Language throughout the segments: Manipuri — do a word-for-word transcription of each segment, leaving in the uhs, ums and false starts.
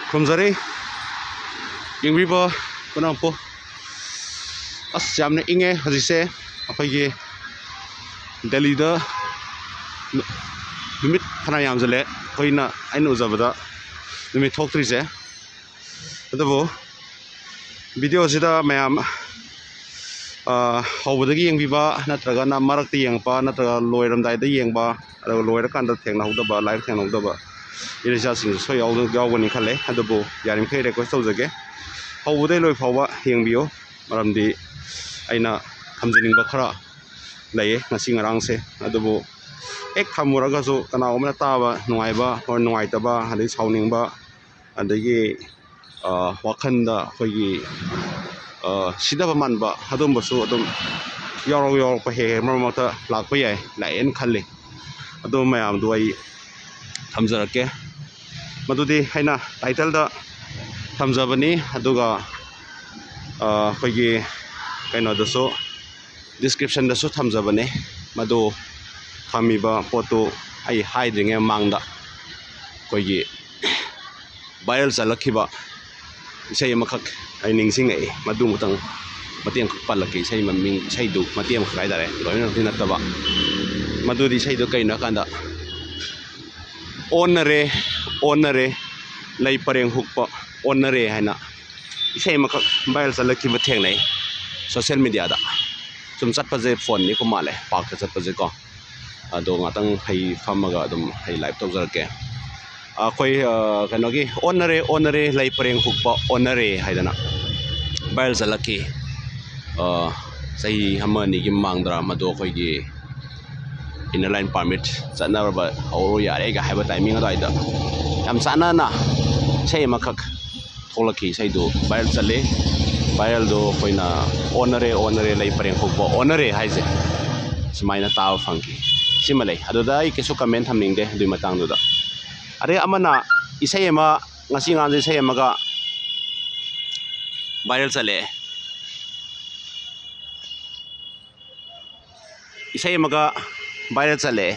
ꯈꯨꯔꯨꯝꯖꯔꯤ꯫ ꯌꯦꯡꯕꯤꯕ ꯄꯨꯝꯅꯃꯛꯄꯨ꯫ ꯑꯁ, ꯌꯥꯝꯅ ꯏꯪꯉꯦ ꯍꯧꯖꯤꯛꯁꯦ꯫ ꯑꯩꯈꯣꯏꯒꯤ ꯗꯦꯜꯂꯤꯗ ꯅꯨ-, ꯅꯨꯃꯤꯠ ꯐꯅ ꯌꯥꯝꯁꯤꯜꯂꯦ ꯑꯩꯈꯣꯏꯅ, ꯑꯩꯅ ꯎꯖꯕꯗ ꯅꯨꯃꯤꯠ ꯊꯣꯛꯇ꯭ꯔꯤꯁꯦ꯫ ꯑꯗꯨꯕꯨ ꯚꯤꯗꯤꯑꯣꯁꯤꯗ ꯃꯌꯥꯝ, ꯑ, ꯍꯧꯕꯗꯒꯤ ꯌꯦꯡꯕꯤꯕ, ꯅꯠꯇ꯭ꯔꯒꯅ ꯃꯔꯛꯇ ꯌꯦꯡꯉꯛꯄ, ꯅꯠꯇ꯭ꯔꯒ ꯂꯣꯏꯔꯝꯗꯥꯏꯗ ꯌꯦꯡꯕ, ꯑꯗꯨꯒ ꯂꯣꯏꯔꯀꯥꯟꯗ ꯊꯦꯡꯅꯍꯧꯗꯕ, live ꯊꯦꯡꯅꯍꯧꯗꯕ ꯏꯆꯥꯁꯤꯡꯁꯨ ꯁꯣꯏ ꯌꯥꯎ-, ꯌꯥꯎꯒꯅꯤ ꯈꯜꯂꯦ꯫ ꯑꯗꯨꯕꯨ ꯌꯥꯔꯤꯃꯈꯩ request ꯇꯧꯖꯒꯦ, ꯍꯧꯕꯗꯩ ꯂꯣꯏ ꯐꯥꯎꯕ ꯌꯦꯡꯕꯤꯌꯨ꯫ ꯃꯔꯝꯗꯤ ꯑꯩꯅ ꯊꯝꯖꯅꯤꯡꯕ ꯈꯔ ꯂꯩꯌꯦ ꯉꯁꯤ ꯉꯔꯥꯡꯁꯦ꯫ ꯑꯗꯨꯕꯨ ꯍꯦꯛ ꯊꯝꯃꯨꯔꯒꯁꯨ ꯀꯅꯥꯒꯨꯝꯕꯅ ꯇꯥꯕ ꯅꯨꯡꯉꯥꯏꯕ ꯑꯣꯔ ꯅꯨꯡꯉꯥꯏꯇꯕ, ꯑꯗꯩ ꯁꯥꯎꯅꯤꯡꯕ, ꯑꯗꯒꯤ, ꯑ, ꯋꯥꯈꯜꯗ ꯑꯩꯈꯣꯏꯒꯤ, ꯑ, ꯁꯤꯊꯕ ꯃꯥꯟꯕ ꯑꯗꯨꯝꯕꯁꯨ ꯑꯗꯨꯝ ꯌꯥꯎꯔꯛ-, ꯌꯥꯎꯔꯛꯄ ꯍꯦꯛ ꯍꯦꯛ ꯃꯔꯛ ꯃꯔꯛꯇ ꯂꯥꯛꯄ ꯌꯥꯏ, ꯂꯥꯛꯑꯦꯅ ꯈꯜꯂꯤ꯫ ꯑꯗꯨ ꯃꯌꯥꯝꯗꯨ ꯑꯩ ꯊꯝꯖꯔꯛꯀꯦ꯫ ꯃꯗꯨꯗꯤ ꯑꯩꯅ title ꯗ ꯊꯝꯖꯕꯅꯤ, ꯑꯗꯨꯒ, ꯑ, ꯑꯩꯈꯣꯏꯒꯤ ꯀꯩꯅꯣꯗꯁꯨ, description ꯗꯁꯨ ꯊꯝꯖꯕꯅꯦ꯫ ꯃꯗꯨ ꯊꯝꯃꯤꯕ ꯄꯣꯠꯇꯨ ꯑꯩ ꯍꯥꯏꯗ꯭ꯔꯤꯉꯩ ꯃꯃꯥꯡꯗ ꯑꯩꯈꯣꯏꯒꯤ viral ꯆꯠꯂꯛꯈꯤꯕ ꯏꯁꯩ ꯑꯃꯈꯛ ꯑꯩ ꯅꯤꯡꯁꯤꯡꯉꯛꯏ꯫ ꯃꯗꯨꯃꯇꯪ ꯃꯇꯦꯛ ꯑꯃꯈꯛ ꯄꯜꯂꯛꯀꯦ꯫ ꯏꯁꯩ ꯃꯃꯤꯡ, ꯏꯁꯩꯗꯨ ꯃꯇꯦꯛ ꯑꯃꯈꯛ ꯍꯥꯏꯇꯥꯔꯦ, ꯂꯣꯏꯅꯃꯛꯇꯤ ꯅꯠꯇꯕ꯫ ꯃꯗꯨꯗꯤ ꯏꯁꯩꯗꯨ ꯀꯩꯅꯣ ꯍꯥꯏꯀꯥꯟꯗ, "ꯑꯣꯟꯅꯔꯦ, ꯑꯣꯟꯅꯔꯦ, ꯂꯩ ꯄꯔꯦꯡ ꯍꯨꯛꯄ ꯑꯣꯟꯅꯔꯦ" ꯍꯥꯏꯅ ꯏꯁꯩ ꯑꯃꯈꯛ viral ꯆꯠꯂꯛꯈꯤꯕ ꯊꯦꯡꯅꯩ social media ꯗ꯫ ꯁꯨꯝ ꯆꯠꯄꯁꯦ phone ꯅꯤꯀꯣ ꯃꯥꯜꯂꯦ, park ꯇ ꯆꯠꯄꯁꯦꯀꯣ꯫ ꯑꯗꯣ ꯉꯥꯛꯇꯪ ꯑꯩ ꯐꯝꯃꯒ ꯑꯗꯨꯝ ꯑꯩ live ꯇꯧꯖꯔꯛꯀꯦ꯫ ꯑꯩꯈꯣꯏ, ꯑ, ꯀꯩꯅꯣꯒꯤ "ꯑꯣꯟꯅꯔꯦ, ꯑꯣꯟꯅꯔꯦ, ꯂꯩ ꯄꯔꯦꯡ ꯍꯨꯛꯄ ꯑꯣꯟꯅꯔꯦ" ꯍꯥꯏꯗꯅ viral ꯆꯠꯂꯛꯈꯤ꯫ ꯑ, ꯆꯍꯤ ꯑꯃ ꯑꯅꯤꯒꯤ ꯃꯃꯥꯡꯗꯔ ꯃꯗꯨ ꯑꯩꯈꯣꯏꯒꯤ Inner Line Permit ꯆꯠꯅꯔꯕ ꯍꯧꯔꯣ ꯌꯥꯔꯦꯒ ꯍꯥꯏꯕ timing ꯑꯗꯨꯋꯥꯏꯗ ꯌꯥꯝ ꯆꯥꯟꯅꯅ ꯏꯁꯩ ꯑꯃꯈꯛ ꯊꯣꯛꯂꯛꯈꯤ꯫ ꯏꯁꯩꯗꯨ viral ꯆꯠꯂꯤ꯫ Viral ꯗꯨ ꯑꯩꯈꯣꯏꯅ "ꯑꯣꯟꯅꯔꯦ, ꯑꯣꯟꯅꯔꯦ, ꯂꯩ ꯄꯔꯦꯡ ꯍꯨꯛꯄ ꯑꯣꯟꯅꯔꯦ" ꯍꯥꯏꯁꯦ ꯁꯨꯃꯥꯏꯅ ꯇꯥꯕ ꯐꯪꯈꯤ꯫ ꯁꯤꯃ ꯂꯩ꯫ ꯑꯗꯨꯗ ꯑꯩ ꯀꯩꯁꯨ comment ꯊꯝꯅꯤꯡꯗꯦ ꯑꯗꯨꯒꯤ ꯃꯇꯥꯡꯗꯨꯗ꯫ ꯑꯗꯩ ꯑꯃꯅ ꯏꯁꯩ ꯑꯃ, ꯉꯁꯤ ꯉꯔꯥꯡꯁꯦ ꯏꯁꯩ ꯑꯃꯒ viral ꯆꯠꯂꯛꯑꯦ꯫ ꯏꯁꯩ ꯑꯃꯒ viral ꯆꯠꯂꯛꯑꯦ꯫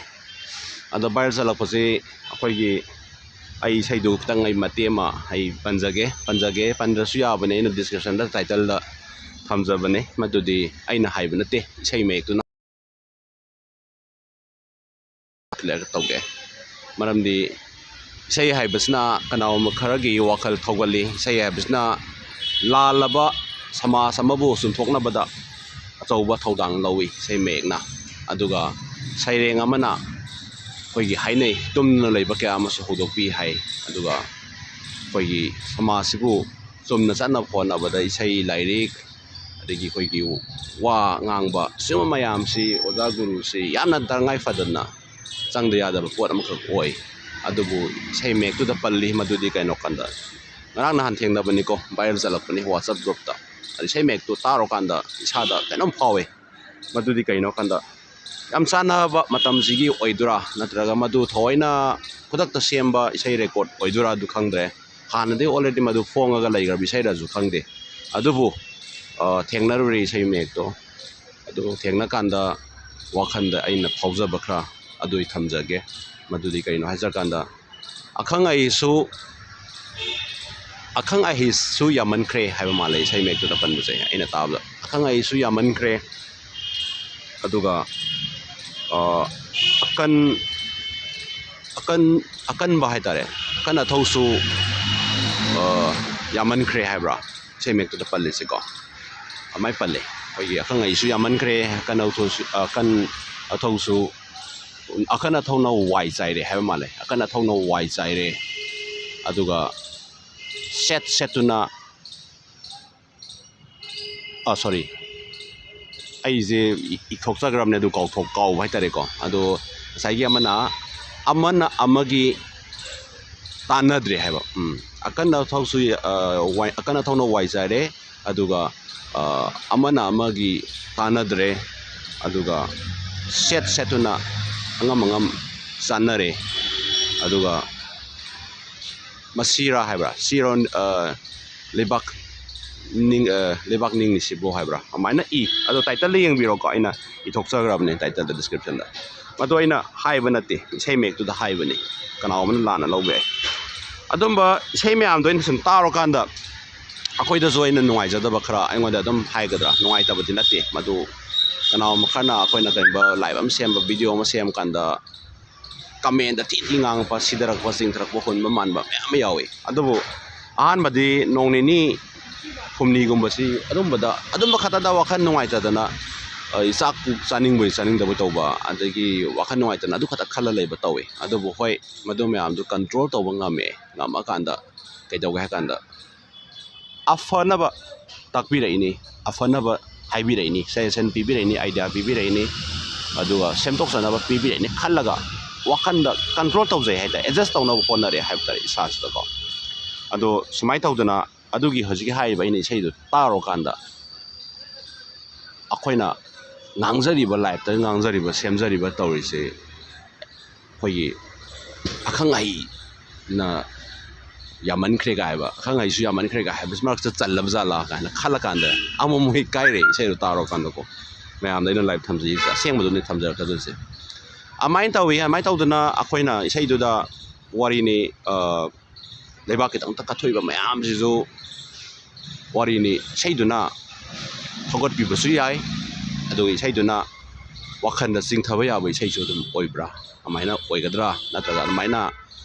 ꯑꯗꯣ viral ꯆꯠꯂꯛꯄꯁꯤ ꯑꯩꯈꯣꯏꯒꯤ ꯑꯩ ꯏꯁꯩꯗꯨ ꯈꯤꯇꯪ ꯑꯩ ꯃꯇꯦꯛ ꯑꯃ ꯑꯩ ꯄꯟꯖꯒꯦ꯫ ꯄꯟꯖꯒꯦ, ꯄꯟꯗ꯭ꯔꯁꯨ ꯌꯥꯕꯅꯦ, ꯑꯩꯅ description ꯗ, title ꯗ ꯊꯝꯖꯕꯅꯦ꯫ ꯃꯗꯨꯗꯤ ꯑꯩꯅ ꯍꯥꯏꯕ ꯅꯠꯇꯦ, ꯏꯁꯩ ꯃꯌꯦꯛꯇꯨꯅ ꯇꯧꯒꯦ꯫ ꯃꯔꯝꯗꯤ ꯏꯁꯩ ꯍꯥꯏꯕꯁꯤꯅ ꯀꯅꯥꯒꯨꯝꯕ ꯈꯔꯒꯤ ꯋꯥꯈꯜ ꯊꯧꯒꯠꯂꯤ꯫ ꯏꯁꯩ ꯍꯥꯏꯕꯁꯤꯅ ꯂꯥꯜꯂꯕ ꯁꯃꯥꯖ ꯑꯃꯕꯨ ꯆꯨꯝꯊꯣꯛꯅꯕꯗ ꯑꯆꯧꯕ ꯊꯧꯗꯥꯡ ꯂꯧꯏ ꯏꯁꯩ ꯃꯌꯦꯛꯅ꯫ ꯑꯗꯨꯒ ꯁꯩꯔꯦꯡ ꯑꯃꯅ ꯑꯩꯈꯣꯏꯒꯤ ꯍꯥꯏꯅꯩ, ꯇꯨꯝꯗꯨꯅ ꯂꯩꯕ ꯀꯌꯥ ꯑꯃꯁꯨ ꯍꯧꯗꯣꯛꯄꯤ ꯍꯥꯏ꯫ ꯑꯗꯨꯒ ꯑꯩꯈꯣꯏꯒꯤ ꯁꯃꯥꯖꯁꯤꯕꯨ ꯆꯨꯝꯅ ꯆꯠꯅꯕ ꯍꯣꯠꯅꯕꯗ ꯏꯁꯩ, ꯂꯥꯏꯔꯤꯛ, ꯑꯗꯒꯤ ꯑꯩꯈꯣꯏꯒꯤ ꯋꯥ ꯉꯥꯡꯕ, ꯁꯤꯒꯨꯝꯕ ꯃꯌꯥꯝꯁꯤ ꯑꯣꯖꯥ ꯒꯨꯔꯨꯁꯤ ꯌꯥꯝꯅ ꯇꯉꯥꯏ ꯐꯗꯅ ꯆꯪꯗ ꯌꯥꯗꯕ ꯄꯣꯠ ꯑꯃꯈꯛ ꯑꯣꯏ꯫ ꯑꯗꯨꯕꯨ ꯏꯁꯩ ꯃꯌꯦꯛꯇꯨꯗ ꯄꯜꯂꯤ꯫ ꯃꯗꯨꯗꯤ ꯀꯩꯅꯣ ꯀꯥꯟꯗ, ꯉꯔꯥꯡ ꯅꯍꯥꯟ ꯊꯦꯡꯅꯕꯅꯤꯀꯣ, viral ꯆꯠꯂꯛꯄꯅꯤ WhatsApp group ꯇ꯫ ꯑꯗ ꯏꯁꯩ ꯃꯌꯦꯛꯇꯨ ꯇꯥꯔꯨꯀꯥꯟꯗ ꯏꯁꯥꯗ ꯀꯩꯅꯣꯝ ꯐꯥꯎꯋꯦ꯫ ꯃꯗꯨꯗꯤ ꯀꯩꯅꯣ ꯀꯥꯟꯗ, ꯌꯥꯝ ꯆꯥꯟꯅꯕ ꯃꯇꯝꯁꯤꯒꯤ ꯑꯣꯏꯗꯣꯏꯔꯥ, ꯅꯠꯇ꯭ꯔꯒ ꯃꯗꯨ ꯊꯑꯣꯏꯅ ꯈꯨꯗꯛꯇ ꯁꯦꯝꯕ ꯏꯁꯩ record ꯑꯣꯏꯗꯣꯏꯔꯥ, ꯑꯗꯨ ꯈꯪꯗ꯭ꯔꯦ꯫ ꯍꯥꯟꯅꯗꯤ already ꯃꯗꯨ ꯐꯣꯡꯉꯒ ꯂꯩꯈ꯭ꯔꯕ ꯏꯁꯩꯔꯁꯨ ꯈꯪꯗꯦ꯫ ꯑꯗꯨꯕꯨ, ꯑ, ꯊꯦꯡꯅꯔꯨꯔꯦ ꯏꯁꯩ ꯃꯌꯦꯛꯇꯣ꯫ ꯑꯗꯨ ꯊꯦꯡꯅ ꯀꯥꯟꯗ ꯋꯥꯈꯜꯗ ꯑꯩꯅ ꯐꯥꯎꯖꯕ ꯈꯔ ꯑꯗꯨ ꯑꯩ ꯊꯝꯖꯒꯦ꯫ ꯃꯗꯨꯗꯤ ꯀꯩꯅꯣ ꯍꯥꯏꯖꯔꯀꯥꯟꯗ, "ꯑꯈꯪ ꯑꯍꯩꯁꯨ, ꯑꯈꯪ ꯑꯍꯩꯁꯨ ꯌꯥꯝꯃꯟꯈ꯭ꯔꯦ" ꯍꯥꯏꯕ ꯃꯥꯜꯂꯦ ꯏꯁꯩ ꯃꯌꯦꯛꯇꯨꯗ ꯄꯟꯕꯁꯦ ꯑꯩꯅ ꯇꯥꯕꯗ꯫ "ꯑꯈꯪ ꯑꯍꯩꯁꯨ ꯌꯥꯝꯃꯟꯈ꯭ꯔꯦ", ꯑꯗꯨꯒ, ꯑ, "ꯑꯀꯟ-, ꯑꯀꯟ-, ꯑꯀꯟꯕ ꯍꯥꯏꯇꯥꯔꯦ, ꯑꯀꯟ ꯑꯊꯧꯁꯨ, ꯑ, ꯌꯥꯝꯃꯟꯈ꯭ꯔꯦ" ꯍꯥꯏꯕ꯭ꯔꯥ? ꯏꯁꯩ ꯃꯌꯦꯛꯇꯨꯗ ꯄꯜꯂꯤꯁꯦꯀꯣ꯫ ꯑꯗꯨꯃꯥꯏꯅ ꯄꯜꯂꯦ꯫ ꯑꯩꯈꯣꯏꯒꯤ "ꯑꯈꯪ ꯑꯍꯩꯁꯨ ꯌꯥꯝꯃꯟꯈ꯭ꯔꯦ, ꯑꯀꯟ ꯑꯊꯧꯁꯨ, ꯑꯀꯟ ꯑꯊꯧꯁꯨ, ꯑꯀꯟ ꯑꯊꯧꯅ ꯋꯥꯏ ꯆꯥꯏꯔꯦ" ꯍꯥꯏꯕ ꯃꯥꯜꯂꯦ꯫ "ꯑꯀꯟ ꯑꯊꯧꯅ ꯋꯥꯏ ꯆꯥꯏꯔꯦ", ꯑꯗꯨꯒ "ꯁꯦꯠ ꯁꯦꯠꯇꯨꯅ", ꯑ, sorry, ꯑꯩꯁꯦ ꯏ-, ꯏꯊꯣꯛꯆꯈ꯭ꯔꯕꯅꯦ, ꯑꯗꯨ ꯀꯥꯎꯊꯣꯛ-, ꯀꯥꯎꯕ ꯍꯥꯏꯇꯥꯔꯦꯀꯣ꯫ ꯑꯗꯣ ꯉꯁꯥꯏꯒꯤ ꯑꯃꯅ, ꯑꯃꯅ ꯑꯃꯒꯤ ꯇꯥꯟꯅꯗ꯭ꯔꯦ ꯍꯥꯏꯕ꯫ ꯎꯝ꯫ ꯑꯀꯟ ꯑꯊꯧꯁꯨ, ꯑ, ꯋꯥꯏ-, ꯑꯀꯟ ꯑꯊꯧꯅ ꯋꯥꯏ ꯆꯥꯏꯔꯦ, ꯑꯗꯨꯒ, ꯑ, ꯑꯃꯅ ꯑꯃꯒꯤ ꯇꯥꯟꯅꯗ꯭ꯔꯦ, ꯑꯗꯨꯒ ꯁꯦꯠ ꯁꯦꯠꯇꯨꯅ ꯑꯉꯝ ꯑꯉꯝ ꯆꯥꯟꯅꯔꯦ꯫ ꯑꯗꯨꯒ ꯃꯁꯤꯔꯥ ꯍꯥꯏꯕ꯭ꯔꯥ? ꯁꯤꯔꯣ, ꯑ, ꯂꯩꯕꯥꯛ ꯅꯤꯡ-, ꯑ, ꯂꯩꯕꯥꯛ ꯅꯤꯡꯂꯤꯁꯤꯕꯨ ꯍꯥꯏꯕ꯭ꯔꯥ? ꯑꯗꯨꯃꯥꯏꯅ ꯏ꯫ ꯑꯗꯣ title ꯗ ꯌꯦꯡꯕꯤꯔꯣꯀꯣ, ꯑꯩꯅ ꯏꯊꯣꯛꯆꯈ꯭ꯔꯕꯅꯦ title ꯗ, description ꯗ꯫ ꯃꯗꯨ ꯑꯩꯅ ꯍꯥꯏꯕ ꯅꯠꯇꯦ, ꯏꯁꯩ ꯃꯌꯦꯛꯇꯨꯗ ꯍꯥꯏꯕꯅꯤ꯫ ꯀꯅꯥꯒꯨꯝꯕꯅ ꯂꯥꯟꯅ ꯂꯧꯕ ꯌꯥꯏ꯫ ꯑꯗꯨꯝꯕ ꯏꯁꯩ ꯃꯌꯥꯝꯗꯣ ꯑꯩꯅ ꯁꯨꯝ ꯇꯥꯔꯨꯀꯥꯟꯗ ꯑꯩꯈꯣꯏꯗꯁꯨ ꯑꯩꯅ ꯅꯨꯡꯉꯥꯏꯖꯗꯕ ꯈꯔ, ꯑꯩꯉꯣꯟꯗ ꯑꯗꯨꯝ ꯍꯥꯏꯒꯗ꯭ꯔꯥ, ꯅꯨꯡꯉꯥꯏꯇꯕꯗꯤ ꯅꯠꯇꯦ ꯃꯗꯨ꯫ ꯀꯅꯥꯒꯨꯝꯕ ꯈꯔꯅ ꯑꯩꯈꯣꯏꯅ ꯀꯔꯤꯒꯨꯝꯕ ꯂꯥꯏꯞ ꯑꯃ ꯁꯦꯝꯕ, ꯚꯤꯗꯤꯑꯣ ꯑꯃ ꯁꯦꯝꯕ ꯀꯥꯟꯗ ꯀꯃꯦꯟꯗ ꯊꯤ ꯊꯤ ꯉꯥꯡꯉꯛꯄ, ꯁꯤꯗꯔꯛꯄ, ꯆꯤꯡꯊꯔꯛꯄ, ꯍꯨꯟꯕ ꯃꯥꯟꯕ ꯃꯌꯥꯝ ꯑꯃ ꯌꯥꯎꯏ꯫ ꯑꯗꯨꯕꯨ ꯑꯍꯥꯟꯕꯗꯤ ꯅꯣꯡ ꯅꯤꯅꯤ ꯍꯨꯝꯅꯤꯒꯨꯝꯕꯁꯤ ꯑꯗꯨꯝꯕꯗ, ꯑꯗꯨꯝꯕ ꯈꯛꯇꯗ ꯋꯥꯈꯜ ꯅꯨꯡꯉꯥꯏꯇꯗꯅ, ꯑ, ꯆꯥꯛ ꯆꯥꯅꯤꯡꯕꯣꯏ ꯆꯥꯅꯤꯡꯗꯕꯣꯏ ꯇꯧꯕ, ꯑꯗꯒꯤ ꯋꯥꯈꯜ ꯅꯨꯡꯉꯥꯏꯇꯅ ꯑꯗꯨ ꯈꯛꯇ ꯈꯜꯂ ꯂꯩꯕ ꯇꯧꯏ꯫ ꯑꯗꯨꯕꯨ ꯍꯣꯏ, ꯃꯗꯨ ꯃꯌꯥꯝꯗꯨ ꯀꯟꯇ꯭ꯔꯣꯜ ꯇꯧꯕ ꯉꯝꯃꯦ꯫ ꯉꯝꯃꯀꯥꯟꯗ ꯀꯩꯗꯧꯒꯦ ꯍꯥꯏ ꯀꯥꯟꯗ, ꯑꯐꯅꯕ ꯇꯥꯛꯄꯤꯔꯛꯏꯅꯤ, ꯑꯐꯅꯕ ꯍꯥꯏꯕꯤꯔꯛꯏꯅꯤ, ꯁꯖꯦꯁꯟ ꯄꯤꯕꯤꯔꯛꯏꯅꯤ, ꯑꯥꯏꯗꯤꯌꯥ ꯄꯤꯕꯤꯔꯛꯏꯅꯤ, ꯑꯗꯨꯒ ꯁꯦꯝꯗꯣꯛꯆꯅꯕ ꯄꯤꯕꯤꯔꯛꯏꯅꯤ ꯈꯜꯂꯒ ꯋꯥꯈꯜꯗ ꯀꯟꯇ꯭ꯔꯣꯜ ꯇꯧꯖꯩ ꯍꯥꯏ ꯇꯥꯔꯦ, ꯑꯦꯗꯖꯁ ꯇꯧꯅꯕ ꯍꯣꯠꯅꯔꯦ ꯍꯥꯏꯕ ꯇꯥꯔꯦ ꯏꯁꯥꯁꯤꯗꯀꯣ꯫ ꯑꯗꯣ ꯁꯨꯃꯥꯏꯅ ꯇꯧꯗꯅ ꯑꯗꯨꯒꯤ ꯍꯧꯖꯤꯛꯀꯤ ꯍꯥꯏꯔꯤꯕ ꯑꯩꯅ ꯏꯁꯩꯗꯨ ꯇꯥꯔꯨꯀꯥꯟꯗ ꯑꯩꯈꯣꯏꯅ ꯉꯥꯡꯖꯔꯤꯕ, ꯂꯥꯏꯞꯇ ꯉꯥꯡꯖꯔꯤꯕ, ꯁꯦꯝꯖꯔꯤꯕ, ꯇꯧꯔꯤꯁꯦ ꯑꯩꯈꯣꯏꯒꯤ ꯑꯈꯪ ꯑꯍꯩꯅ ꯌꯥꯝꯃꯟꯈ꯭ꯔꯦ ꯀꯥꯏ ꯍꯥꯏꯕ, ꯑꯈꯪ ꯑꯍꯩꯁꯨ ꯌꯥꯝꯃꯟꯈ꯭ꯔꯦ ꯀꯥꯏ ꯍꯥꯏꯕꯁꯤ ꯃꯔꯛꯇ ꯆꯜꯂꯕ ꯖꯥꯠꯂꯥ ꯀꯥꯏꯅ ꯈꯜꯂꯀꯥꯟꯗ ꯑꯃꯨꯛ ꯑꯃꯨꯛ ꯏꯀꯥꯏꯔꯦ ꯏꯁꯩꯗꯣ ꯇꯥꯔꯨꯀꯥꯟꯗꯀꯣ꯫ ꯃꯌꯥꯝꯗ ꯑꯩꯅ ꯂꯥꯏꯞ ꯊꯝꯖꯩꯁꯦ ꯑꯁꯦꯡꯕꯗꯨꯅꯦ ꯊꯝꯖꯔꯛꯀꯗꯣꯏꯁꯦ꯫ ꯑꯗꯨꯃꯥꯏꯅ ꯇꯧꯋꯤ꯫ ꯑꯗꯨꯃꯥꯏꯅ ꯇꯧꯗꯅ ꯑꯩꯈꯣꯏꯅ ꯏꯁꯩꯗꯨꯗ ꯋꯥꯔꯤꯅꯤ, ꯂꯩꯕꯥꯛꯀꯤꯗꯃꯛꯇ ꯀꯠꯊꯣꯛꯏꯕ ꯃꯌꯥꯝꯁꯤꯁꯨ ꯋꯥꯔꯤꯅꯤ꯫ ꯏꯁꯩꯗꯨꯅ ꯊꯧꯒꯠꯄꯤꯕꯁꯨ ꯌꯥꯏ, ꯑꯗꯨꯒ ꯏꯁꯩꯗꯨꯅ ꯋꯥꯈꯜꯗ ꯆꯤꯡꯊꯕ ꯌꯥꯕ ꯏꯁꯩꯁꯨ ꯑꯗꯨꯝ ꯑꯣꯏꯕ꯭ꯔꯥ? ꯑꯗꯨꯃꯥꯏꯅ ꯑꯣꯏꯒꯗ꯭ꯔꯥ? ꯅꯠꯇ꯭ꯔꯒ ꯑꯗꯨꯃꯥꯏꯅ,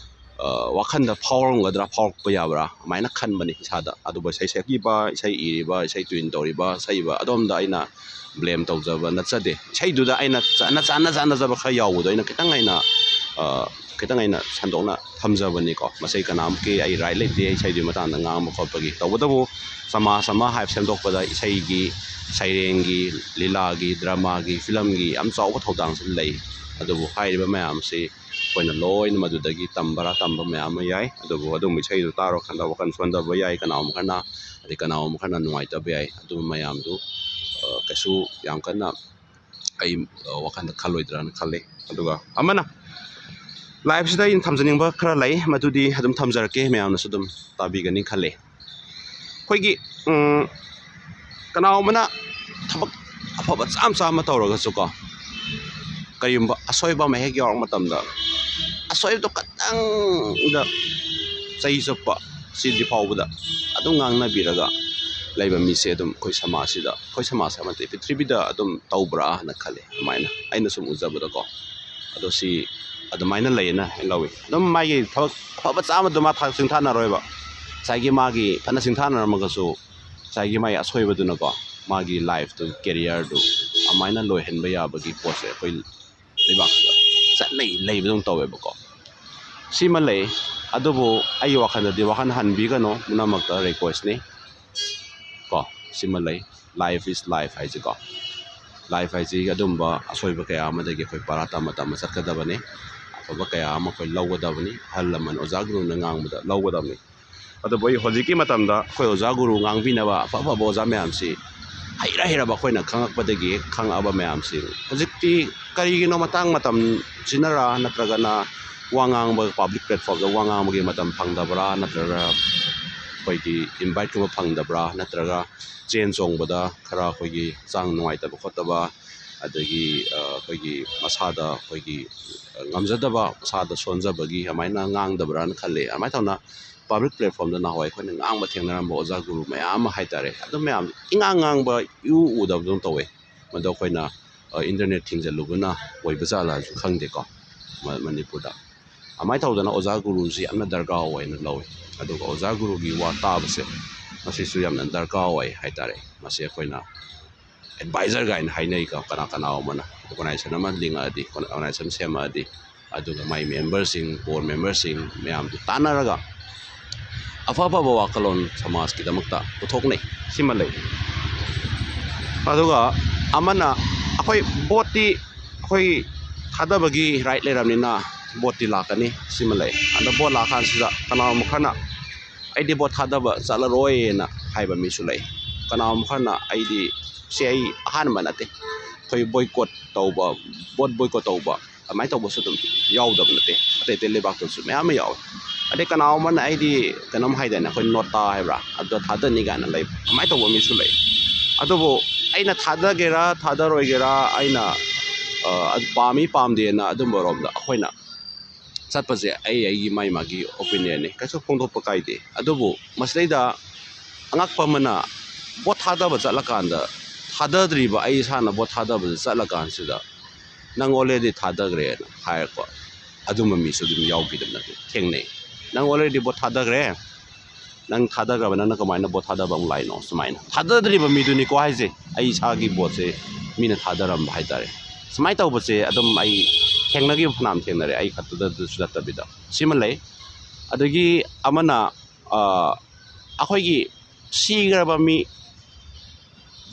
ꯑ, ꯋꯥꯈꯜꯗ ꯐꯥꯎꯔꯝꯒꯗ꯭ꯔꯥ, ꯐꯥꯎꯔꯛꯄ ꯌꯥꯕ꯭ꯔꯥ? ꯑꯗꯨꯃꯥꯏꯅ ꯈꯟꯕꯅꯤ ꯏꯁꯥꯗ꯫ ꯑꯗꯨꯕꯨ ꯏꯁꯩ ꯁꯛꯏꯕ, ꯏꯁꯩ ꯏꯔꯤꯕ, ꯏꯁꯩ ꯇ꯭ꯌꯨꯟ ꯇꯧꯔꯤꯕ, ꯁꯛꯏꯕ ꯑꯗꯣꯝꯗ ꯑꯩꯅ ꯕ꯭ꯂꯦꯝ ꯇꯧꯖꯕ ꯅꯠꯆꯗꯦ꯫ ꯏꯁꯩꯗꯨꯗ ꯑꯩꯅ ꯆꯥꯟꯅ ꯆꯥꯟꯅ ꯆꯥꯟꯅꯖꯕ ꯈꯔ ꯌꯥꯎꯕꯗꯣ ꯑꯩꯅ ꯈꯤꯇꯪ ꯑꯩꯅ, ꯑ, ꯈꯤꯇꯪ ꯑꯩꯅ ꯁꯟꯗꯣꯛꯅ ꯊꯝꯖꯕꯅꯤꯀꯣ꯫ ꯃꯁꯤ ꯀꯅꯥꯃꯨꯛꯀꯤ ꯑꯩ ꯔꯥꯏꯠ ꯂꯩꯇꯦ ꯏꯁꯩꯗꯨꯒꯤ ꯃꯇꯥꯡꯗ ꯉꯥꯡꯕ ꯈꯣꯠꯄꯒꯤ꯫ ꯇꯧꯕꯇꯕꯨ ꯁꯃꯥꯖ ꯑꯃ ꯍꯥꯏꯕ ꯁꯦꯝꯗꯣꯛꯄꯗ ꯏꯁꯩꯒꯤ, ꯁꯩꯔꯦꯡꯒꯤ, ꯂꯤꯂꯥꯒꯤ, ꯗ꯭ꯔꯃꯥꯒꯤ, ꯐꯤꯂꯝꯒꯤ ꯌꯥꯝ ꯆꯥꯎꯕ ꯊꯧꯗꯥꯡꯁꯨ ꯂꯩ꯫ ꯑꯗꯨꯕꯨ ꯍꯥꯏꯔꯤꯕ ꯃꯌꯥꯝꯁꯤ ꯑꯩꯈꯣꯏꯅ ꯂꯣꯏꯅ ꯃꯗꯨꯗꯒꯤ ꯇꯝꯕꯔꯥ ꯇꯝꯕ ꯃꯌꯥꯝ ꯑꯃ ꯌꯥꯏ꯫ ꯑꯗꯨꯕꯨ ꯑꯗꯨꯝꯕ ꯏꯁꯩꯗꯨ ꯇꯥꯔꯀꯥꯟꯗ ꯋꯥꯈꯜ ꯁꯣꯟꯊꯕ ꯌꯥꯏ ꯀꯅꯥꯒꯨꯝꯕ ꯈꯔꯅ, ꯑꯗꯩ ꯀꯅꯥꯒꯨꯝꯕ ꯈꯔꯅ ꯅꯨꯡꯉꯥꯏꯇꯕ ꯌꯥꯏ꯫ ꯑꯗꯨꯝꯕ ꯃꯌꯥꯝꯗꯨ, ꯑ, ꯀꯩꯁꯨ ꯌꯥꯝ ꯀꯟꯅ ꯑꯩ, ꯑ, ꯋꯥꯈꯜꯗ ꯈꯜꯂꯣꯏꯗ꯭ꯔꯥꯅ ꯈꯜꯂꯤ꯫ ꯑꯗꯨꯒ ꯑꯃꯅ ꯂꯥꯏꯞꯁꯤꯗ ꯑꯩꯅ ꯊꯝꯖꯅꯤꯡꯕ ꯈꯔ ꯂꯩ, ꯃꯗꯨꯗꯤ ꯑꯗꯨꯝ ꯊꯝꯖꯔꯛꯀꯦ, ꯃꯌꯥꯝꯅꯁꯨ ꯑꯗꯨꯝ ꯇꯥꯕꯤꯒꯅꯤ ꯈꯜꯂꯤ꯫ ꯑꯩꯈꯣꯏꯒꯤ, ꯎꯝ, ꯀꯅꯥꯒꯨꯝꯕꯅ ꯊꯕꯛ ꯑꯐꯕ ꯆꯥꯝ ꯆꯥꯝꯃ ꯇꯧꯔꯒꯁꯨꯀꯣ, ꯀꯔꯤꯒꯨꯝꯕ ꯑꯁꯣꯏꯕ ꯑꯃ ꯍꯦꯛ ꯌꯥꯎꯔꯛꯄ ꯃꯇꯝꯗ, ꯑꯁꯣꯏꯕꯗꯣ ꯈꯇꯪꯗ ꯆꯍꯤ ꯆꯨꯞꯄ ꯁꯤꯗ꯭ꯔꯤ ꯐꯥꯎꯕꯗ ꯑꯗꯨꯝ ꯉꯥꯡꯅꯕꯤꯔꯒ ꯂꯩꯕ ꯃꯤꯁꯦ ꯑꯗꯨꯝ ꯑꯩꯈꯣꯏ ꯁꯃꯥꯖꯁꯤꯗ, ꯑꯩꯈꯣꯏ ꯁꯃꯥꯖ ꯑꯃꯗꯤ ꯄ꯭ꯔꯤꯊꯤꯕꯤꯗ ꯑꯗꯨꯝ ꯇꯧꯕ꯭ꯔꯥ ꯍꯥꯏꯅ ꯈꯜꯂꯦ꯫ ꯑꯗꯨꯃꯥꯏꯅ ꯑꯩꯅ ꯁꯨꯝ ꯎꯖꯕꯗꯀꯣ꯫ ꯑꯗꯣ ꯁꯤ ꯑꯗꯨꯃꯥꯏꯅ ꯂꯩꯌꯦꯅ ꯑꯩ ꯂꯧꯏ꯫ ꯑꯗꯨꯝ ꯃꯥꯒꯤ ꯊꯕꯛ ꯑꯐꯕ ꯆꯥꯝꯃꯗꯣ ꯃꯥ ꯊꯥ-, ꯁꯤꯡꯊꯥꯅꯔꯣꯏꯕ꯫ ꯉꯁꯥꯏꯒꯤ ꯃꯥꯒꯤ ꯐꯅ ꯁꯤꯡꯊꯥꯅꯔꯝꯃꯒꯁꯨ ꯉꯁꯥꯏꯒꯤ ꯃꯥꯒꯤ ꯑꯁꯣꯏꯕꯗꯨꯅꯀꯣ, ꯃꯥꯒꯤ ꯂꯥꯏꯐꯇꯨ, ꯀꯦꯔꯤꯌꯔꯗꯨ ꯑꯗꯨꯃꯥꯏꯅ ꯂꯣꯏꯍꯟꯕ ꯌꯥꯕꯒꯤ ꯄꯣꯠꯁꯦ ꯑꯩꯈꯣꯏ ꯂꯩꯕꯥꯛꯁꯤꯗ ꯆꯠꯅꯩ, ꯂꯩꯕꯗꯧꯅ ꯇꯧꯋꯦꯕꯀꯣ꯫ ꯁꯤꯃ ꯂꯩ꯫ ꯑꯗꯨꯕꯨ ꯑꯩꯒꯤ ꯋꯥꯈꯜꯗꯗꯤ ꯋꯥꯈꯜ ꯍꯟꯕꯤꯒꯅꯨ, ꯄꯨꯝꯅꯃꯛꯇ ꯔꯤꯀ꯭ꯋꯦꯁꯅꯤ ꯀꯣ꯫ ꯁꯤꯃ ꯂꯩ꯫ Life is life ꯍꯥꯏꯁꯦꯀꯣ꯫ ꯂꯥꯏꯐ ꯍꯥꯏꯁꯤ ꯑꯗꯨꯝꯕ ꯑꯁꯣꯏꯕ ꯀꯌꯥ ꯑꯃꯗꯒꯤ ꯑꯩꯈꯣꯏ ꯄꯔꯥ ꯇꯝꯃ ꯇꯝꯃ ꯆꯠꯀꯗꯕꯅꯤ꯫ ꯑꯐꯕ ꯀꯌꯥ ꯑꯃ ꯑꯩꯈꯣꯏ ꯂꯧꯒꯗꯕꯅꯤ꯫ ꯑꯍꯜ ꯂꯃꯟ, ꯑꯣꯖꯥ ꯒꯨꯔꯨꯅ ꯉꯥꯡꯕꯗ ꯂꯧꯒꯗꯕꯅꯤ꯫ ꯑꯗꯨꯕꯨ ꯑꯩ ꯍꯧꯖꯤꯛꯀꯤ ꯃꯇꯝꯗ ꯑꯩꯈꯣꯏ ꯑꯣꯖꯥ ꯒꯨꯔꯨ ꯉꯥꯡꯕꯤꯅꯕ ꯑꯐ ꯑꯐꯕ ꯑꯣꯖꯥ ꯃꯌꯥꯝꯁꯤ, ꯍꯩꯔ ꯍꯩꯔꯕ ꯑꯩꯈꯣꯏꯅ ꯈꯪꯉꯛꯄꯗꯒꯤ ꯈꯪꯉꯛꯑꯕ ꯃꯌꯥꯝꯁꯤ ꯍꯧꯖꯤꯛꯇꯤ ꯀꯔꯤꯒꯤꯅꯣ, ꯃꯇꯥꯡ ꯃꯇꯝꯁꯤꯅꯔꯥ ꯅꯠꯇ꯭ꯔꯒꯅ ꯋꯥ ꯉꯥꯡꯕ, ꯄꯥꯕ꯭ꯂꯤꯛ ꯄ꯭ꯂꯦꯠꯐꯣꯝꯗ ꯋꯥ ꯉꯥꯡꯕꯒꯤ ꯃꯇꯝ ꯐꯪꯗꯕ꯭ꯔꯥ, ꯅꯠꯇ꯭ꯔꯒ ꯑꯩꯈꯣꯏꯒꯤ ꯏꯟꯚꯥꯏꯠꯀꯨꯝꯕ ꯐꯪꯗꯕ꯭ꯔꯥ, ꯅꯠꯇ꯭ꯔꯒ ꯆꯦꯟ ꯆꯣꯡꯕꯗ ꯈꯔ ꯑꯩꯈꯣꯏꯒꯤ ꯍꯛꯆꯥꯡ ꯅꯨꯡꯉꯥꯏꯇꯕ ꯈꯣꯠꯇꯕ, ꯑꯗꯒꯤ ꯑꯩꯈꯣꯏꯒꯤ ꯃꯁꯥꯗ ꯑꯩꯈꯣꯏꯒꯤ ꯉꯝꯖꯗꯕ, ꯃꯁꯥꯗ ꯁꯣꯟꯖꯕꯒꯤ ꯑꯗꯨꯃꯥꯏꯅ ꯉꯥꯡꯗꯕ꯭ꯔꯥꯅ ꯈꯜꯂꯤ꯫ ꯑꯗꯨꯃꯥꯏꯅ ꯇꯧꯅ ꯄꯥꯕ꯭ꯂꯤꯛ ꯄ꯭ꯂꯦꯠꯐꯣꯝꯗ ꯅꯍꯥꯟꯋꯥꯏ ꯑꯩꯈꯣꯏꯅ ꯉꯥꯡꯕ ꯊꯦꯡꯅꯔꯝꯕ ꯑꯣꯖꯥ ꯒꯨꯔꯨ ꯃꯌꯥꯝ ꯑꯃ ꯍꯥꯏꯇꯥꯔꯦ, ꯑꯗꯨ ꯃꯌꯥꯝ ꯏꯉꯥꯡ ꯉꯥꯡꯕ, ꯏꯎ ꯎꯗꯕꯗꯧꯅ ꯇꯧꯋꯦ꯫ ꯃꯗꯣ ꯑꯩꯈꯣꯏꯅ, ꯑ, ꯏꯟꯇꯔꯅꯦꯠ ꯊꯤꯡꯖꯤꯜꯂꯨꯕꯅ ꯑꯣꯏꯕ ꯖꯥꯠꯂꯥꯁꯨ ꯈꯪꯗꯦꯀꯣ, ꯃ-, ꯃꯅꯤꯄꯨꯔꯗ꯫ ꯑꯗꯨꯃꯥꯏꯅ ꯇꯧꯗꯅ ꯑꯣꯖꯥ ꯒꯨꯔꯨꯁꯤ ꯌꯥꯝꯅ ꯗꯔꯀꯥꯔ ꯑꯣꯏꯅ ꯂꯧꯋꯤ꯫ ꯑꯗꯨꯒ ꯑꯣꯖꯥ ꯒꯨꯔꯨꯒꯤ ꯋꯥ ꯇꯥꯕꯁꯦ, ꯃꯁꯤꯁꯨ ꯌꯥꯝꯅ ꯗꯔꯀꯥꯔ ꯑꯣꯏ ꯍꯥꯏꯇꯥꯔꯦ꯫ ꯃꯁꯤ ꯑꯩꯈꯣꯏꯅ ꯑꯦꯗꯚꯥꯏꯖꯔ ꯀꯥꯏꯅ ꯍꯥꯏꯅꯩꯀꯣ, ꯀꯅꯥ ꯀꯅꯥꯒꯨꯝꯕꯅ꯫ ꯑꯣꯔꯒꯅꯥꯏꯖꯦꯁꯟ ꯑꯃ ꯂꯤꯡꯉꯛꯑꯗꯤ, ꯑꯣꯔꯒꯅꯥꯏꯖꯦꯁꯟ ꯁꯦꯝꯃꯛꯑꯗꯤ, ꯑꯗꯨꯒ ꯃꯥꯏ ꯃꯦꯝꯕꯔꯁꯤꯡ, ꯕꯣꯔꯗ ꯃꯦꯝꯕꯔꯁꯤꯡ ꯃꯌꯥꯝꯗꯨ ꯇꯥꯟꯅꯔꯒ ꯑꯐ ꯑꯐꯕ ꯋꯥꯈꯜꯂꯣꯟ ꯁꯃꯥꯖꯀꯤꯗꯃꯛꯇ ꯄꯨꯊꯣꯛꯅꯩ꯫ ꯁꯤꯃ ꯂꯩ꯫ ꯑꯗꯨꯒ ꯑꯃꯅ, ꯑꯩꯈꯣꯏ ꯚꯣꯠꯇꯤ ꯑꯩꯈꯣꯏ ꯊꯥꯗꯕꯒꯤ ꯔꯥꯏꯠ ꯂꯩꯔꯕꯅꯤꯅ ꯚꯣꯠꯇꯤ ꯂꯥꯛꯀꯅꯤ꯫ ꯁꯤꯃ ꯂꯩ꯫ ꯑꯗꯣ ꯚꯣꯠ ꯂꯥꯛꯀꯥꯟꯁꯤꯗ ꯀꯅꯥꯒꯨꯝꯕ ꯈꯔꯅ "ꯑꯩꯗꯤ ꯚꯣꯠ ꯊꯥꯗꯕ ꯆꯠꯂꯔꯣꯏꯅ" ꯍꯥꯏꯕ ꯃꯤꯁꯨ ꯂꯩ꯫ ꯀꯅꯥꯒꯨꯝꯕ ꯈꯔꯅ "ꯑꯩꯗꯤ ꯁꯤ ꯑꯩ ꯑꯍꯥꯟꯕ ꯅꯠꯇꯦ, ꯑꯩꯈꯣꯏ ꯕꯣꯏꯀꯣꯠ ꯇꯧꯕ, ꯚꯣꯠ ꯕꯣꯏꯀꯣꯠ ꯇꯧꯕ" ꯑꯗꯨꯃꯥꯏꯅ ꯇꯧꯕꯁꯨ ꯑꯗꯨꯝ ꯌꯥꯎꯗꯕ ꯅꯠꯇꯦ꯫ ꯑꯇꯩ ꯑꯇꯩ ꯂꯩꯕꯥꯛꯇꯁꯨ ꯃꯌꯥꯝ ꯑꯃ ꯌꯥꯎꯋꯦ꯫ ꯑꯗꯩ ꯀꯅꯥꯒꯨꯝꯕꯅ "ꯑꯩꯗꯤ ꯀꯩꯅꯣꯝ ꯍꯥꯏꯗꯥꯏꯅꯦ, ꯑꯩꯈꯣꯏ ꯅꯣꯇꯥ ꯍꯥꯏꯕ꯭ꯔꯥ, ꯑꯗꯨꯗ ꯊꯥꯗꯅꯤ" ꯀꯥꯏꯅ ꯂꯩꯕ, ꯑꯗꯨꯃꯥꯏꯅ ꯇꯧꯕ ꯃꯤꯁꯨ ꯂꯩ꯫ ꯑꯗꯨꯕꯨ ꯑꯩꯅ ꯊꯥꯗꯒꯦꯔꯥ ꯊꯥꯗꯔꯣꯏꯒꯦꯔꯥ, ꯑꯩꯅ, ꯑ, ꯄꯥꯝꯃꯤ ꯄꯥꯝꯗꯦꯅ ꯑꯗꯨꯝꯕꯔꯣꯝꯗ ꯑꯩꯈꯣꯏꯅ ꯆꯠꯄꯁꯦ ꯑꯩ ꯑꯩꯒꯤ ꯃꯥꯏ ꯃꯥꯒꯤ ꯑꯣꯄꯤꯅꯤꯌꯟꯅꯤ, ꯀꯩꯁꯨ ꯐꯣꯡꯗꯣꯛꯄ ꯀꯥꯏꯗꯦ꯫ ꯑꯗꯨꯕꯨ ꯃꯁꯤꯗꯩꯗ ꯑꯉꯛꯄ ꯑꯃꯅ, ꯚꯣꯠ ꯊꯥꯗꯕ ꯆꯠꯂꯀꯥꯟꯗ ꯊꯥꯗꯗ꯭ꯔꯤꯕ, ꯑꯩ ꯏꯁꯥꯅ ꯚꯣꯠ ꯊꯥꯗꯕꯗ ꯆꯠꯂꯀꯥꯟꯁꯤꯗ "ꯅꯪ already ꯊꯥꯗꯈ꯭ꯔꯦꯅ" ꯍꯥꯏꯔꯛꯄ ꯑꯗꯨꯝꯕ ꯃꯤꯁꯨ ꯑꯗꯨꯝ ꯌꯥꯎꯈꯤꯗꯕ ꯅꯠꯇꯦ, ꯊꯦꯡꯅꯩ꯫ "ꯅꯪ already ꯚꯣꯠ ꯊꯥꯗꯈ꯭ꯔꯦ, ꯅꯪ ꯊꯥꯗꯈ꯭ꯔꯕ, ꯅꯪꯅ ꯀꯃꯥꯏꯅ ꯚꯣꯠ ꯊꯥꯗꯕ ꯑꯃꯨꯛ ꯂꯥꯛꯏꯅꯣ?" ꯁꯨꯃꯥꯏꯅ ꯊꯥꯗꯗ꯭ꯔꯤꯕ ꯃꯤꯗꯨꯅꯤꯀꯣ ꯍꯥꯏꯁꯦ, ꯑꯩ ꯏꯁꯥꯒꯤ ꯚꯣꯠꯁꯦ ꯃꯤꯅ ꯊꯥꯗꯔꯝꯕ ꯍꯥꯏꯇꯥꯔꯦ꯫ ꯁꯨꯃꯥꯏꯅ ꯇꯧꯕꯁꯦ ꯑꯗꯨꯝ ꯑꯩ ꯊꯦꯡꯅꯈꯤꯕ ꯐꯅꯌꯥꯝ ꯊꯦꯡꯅꯔꯦ, ꯑꯩ ꯈꯛꯇꯗꯁꯨ ꯅꯠꯇꯕꯤꯗ꯫ ꯁꯤꯃ ꯂꯩ꯫ ꯑꯗꯒꯤ ꯑꯃꯅ, ꯑꯩꯈꯣꯏꯒꯤ ꯁꯤꯈ꯭ꯔꯕ ꯃꯤ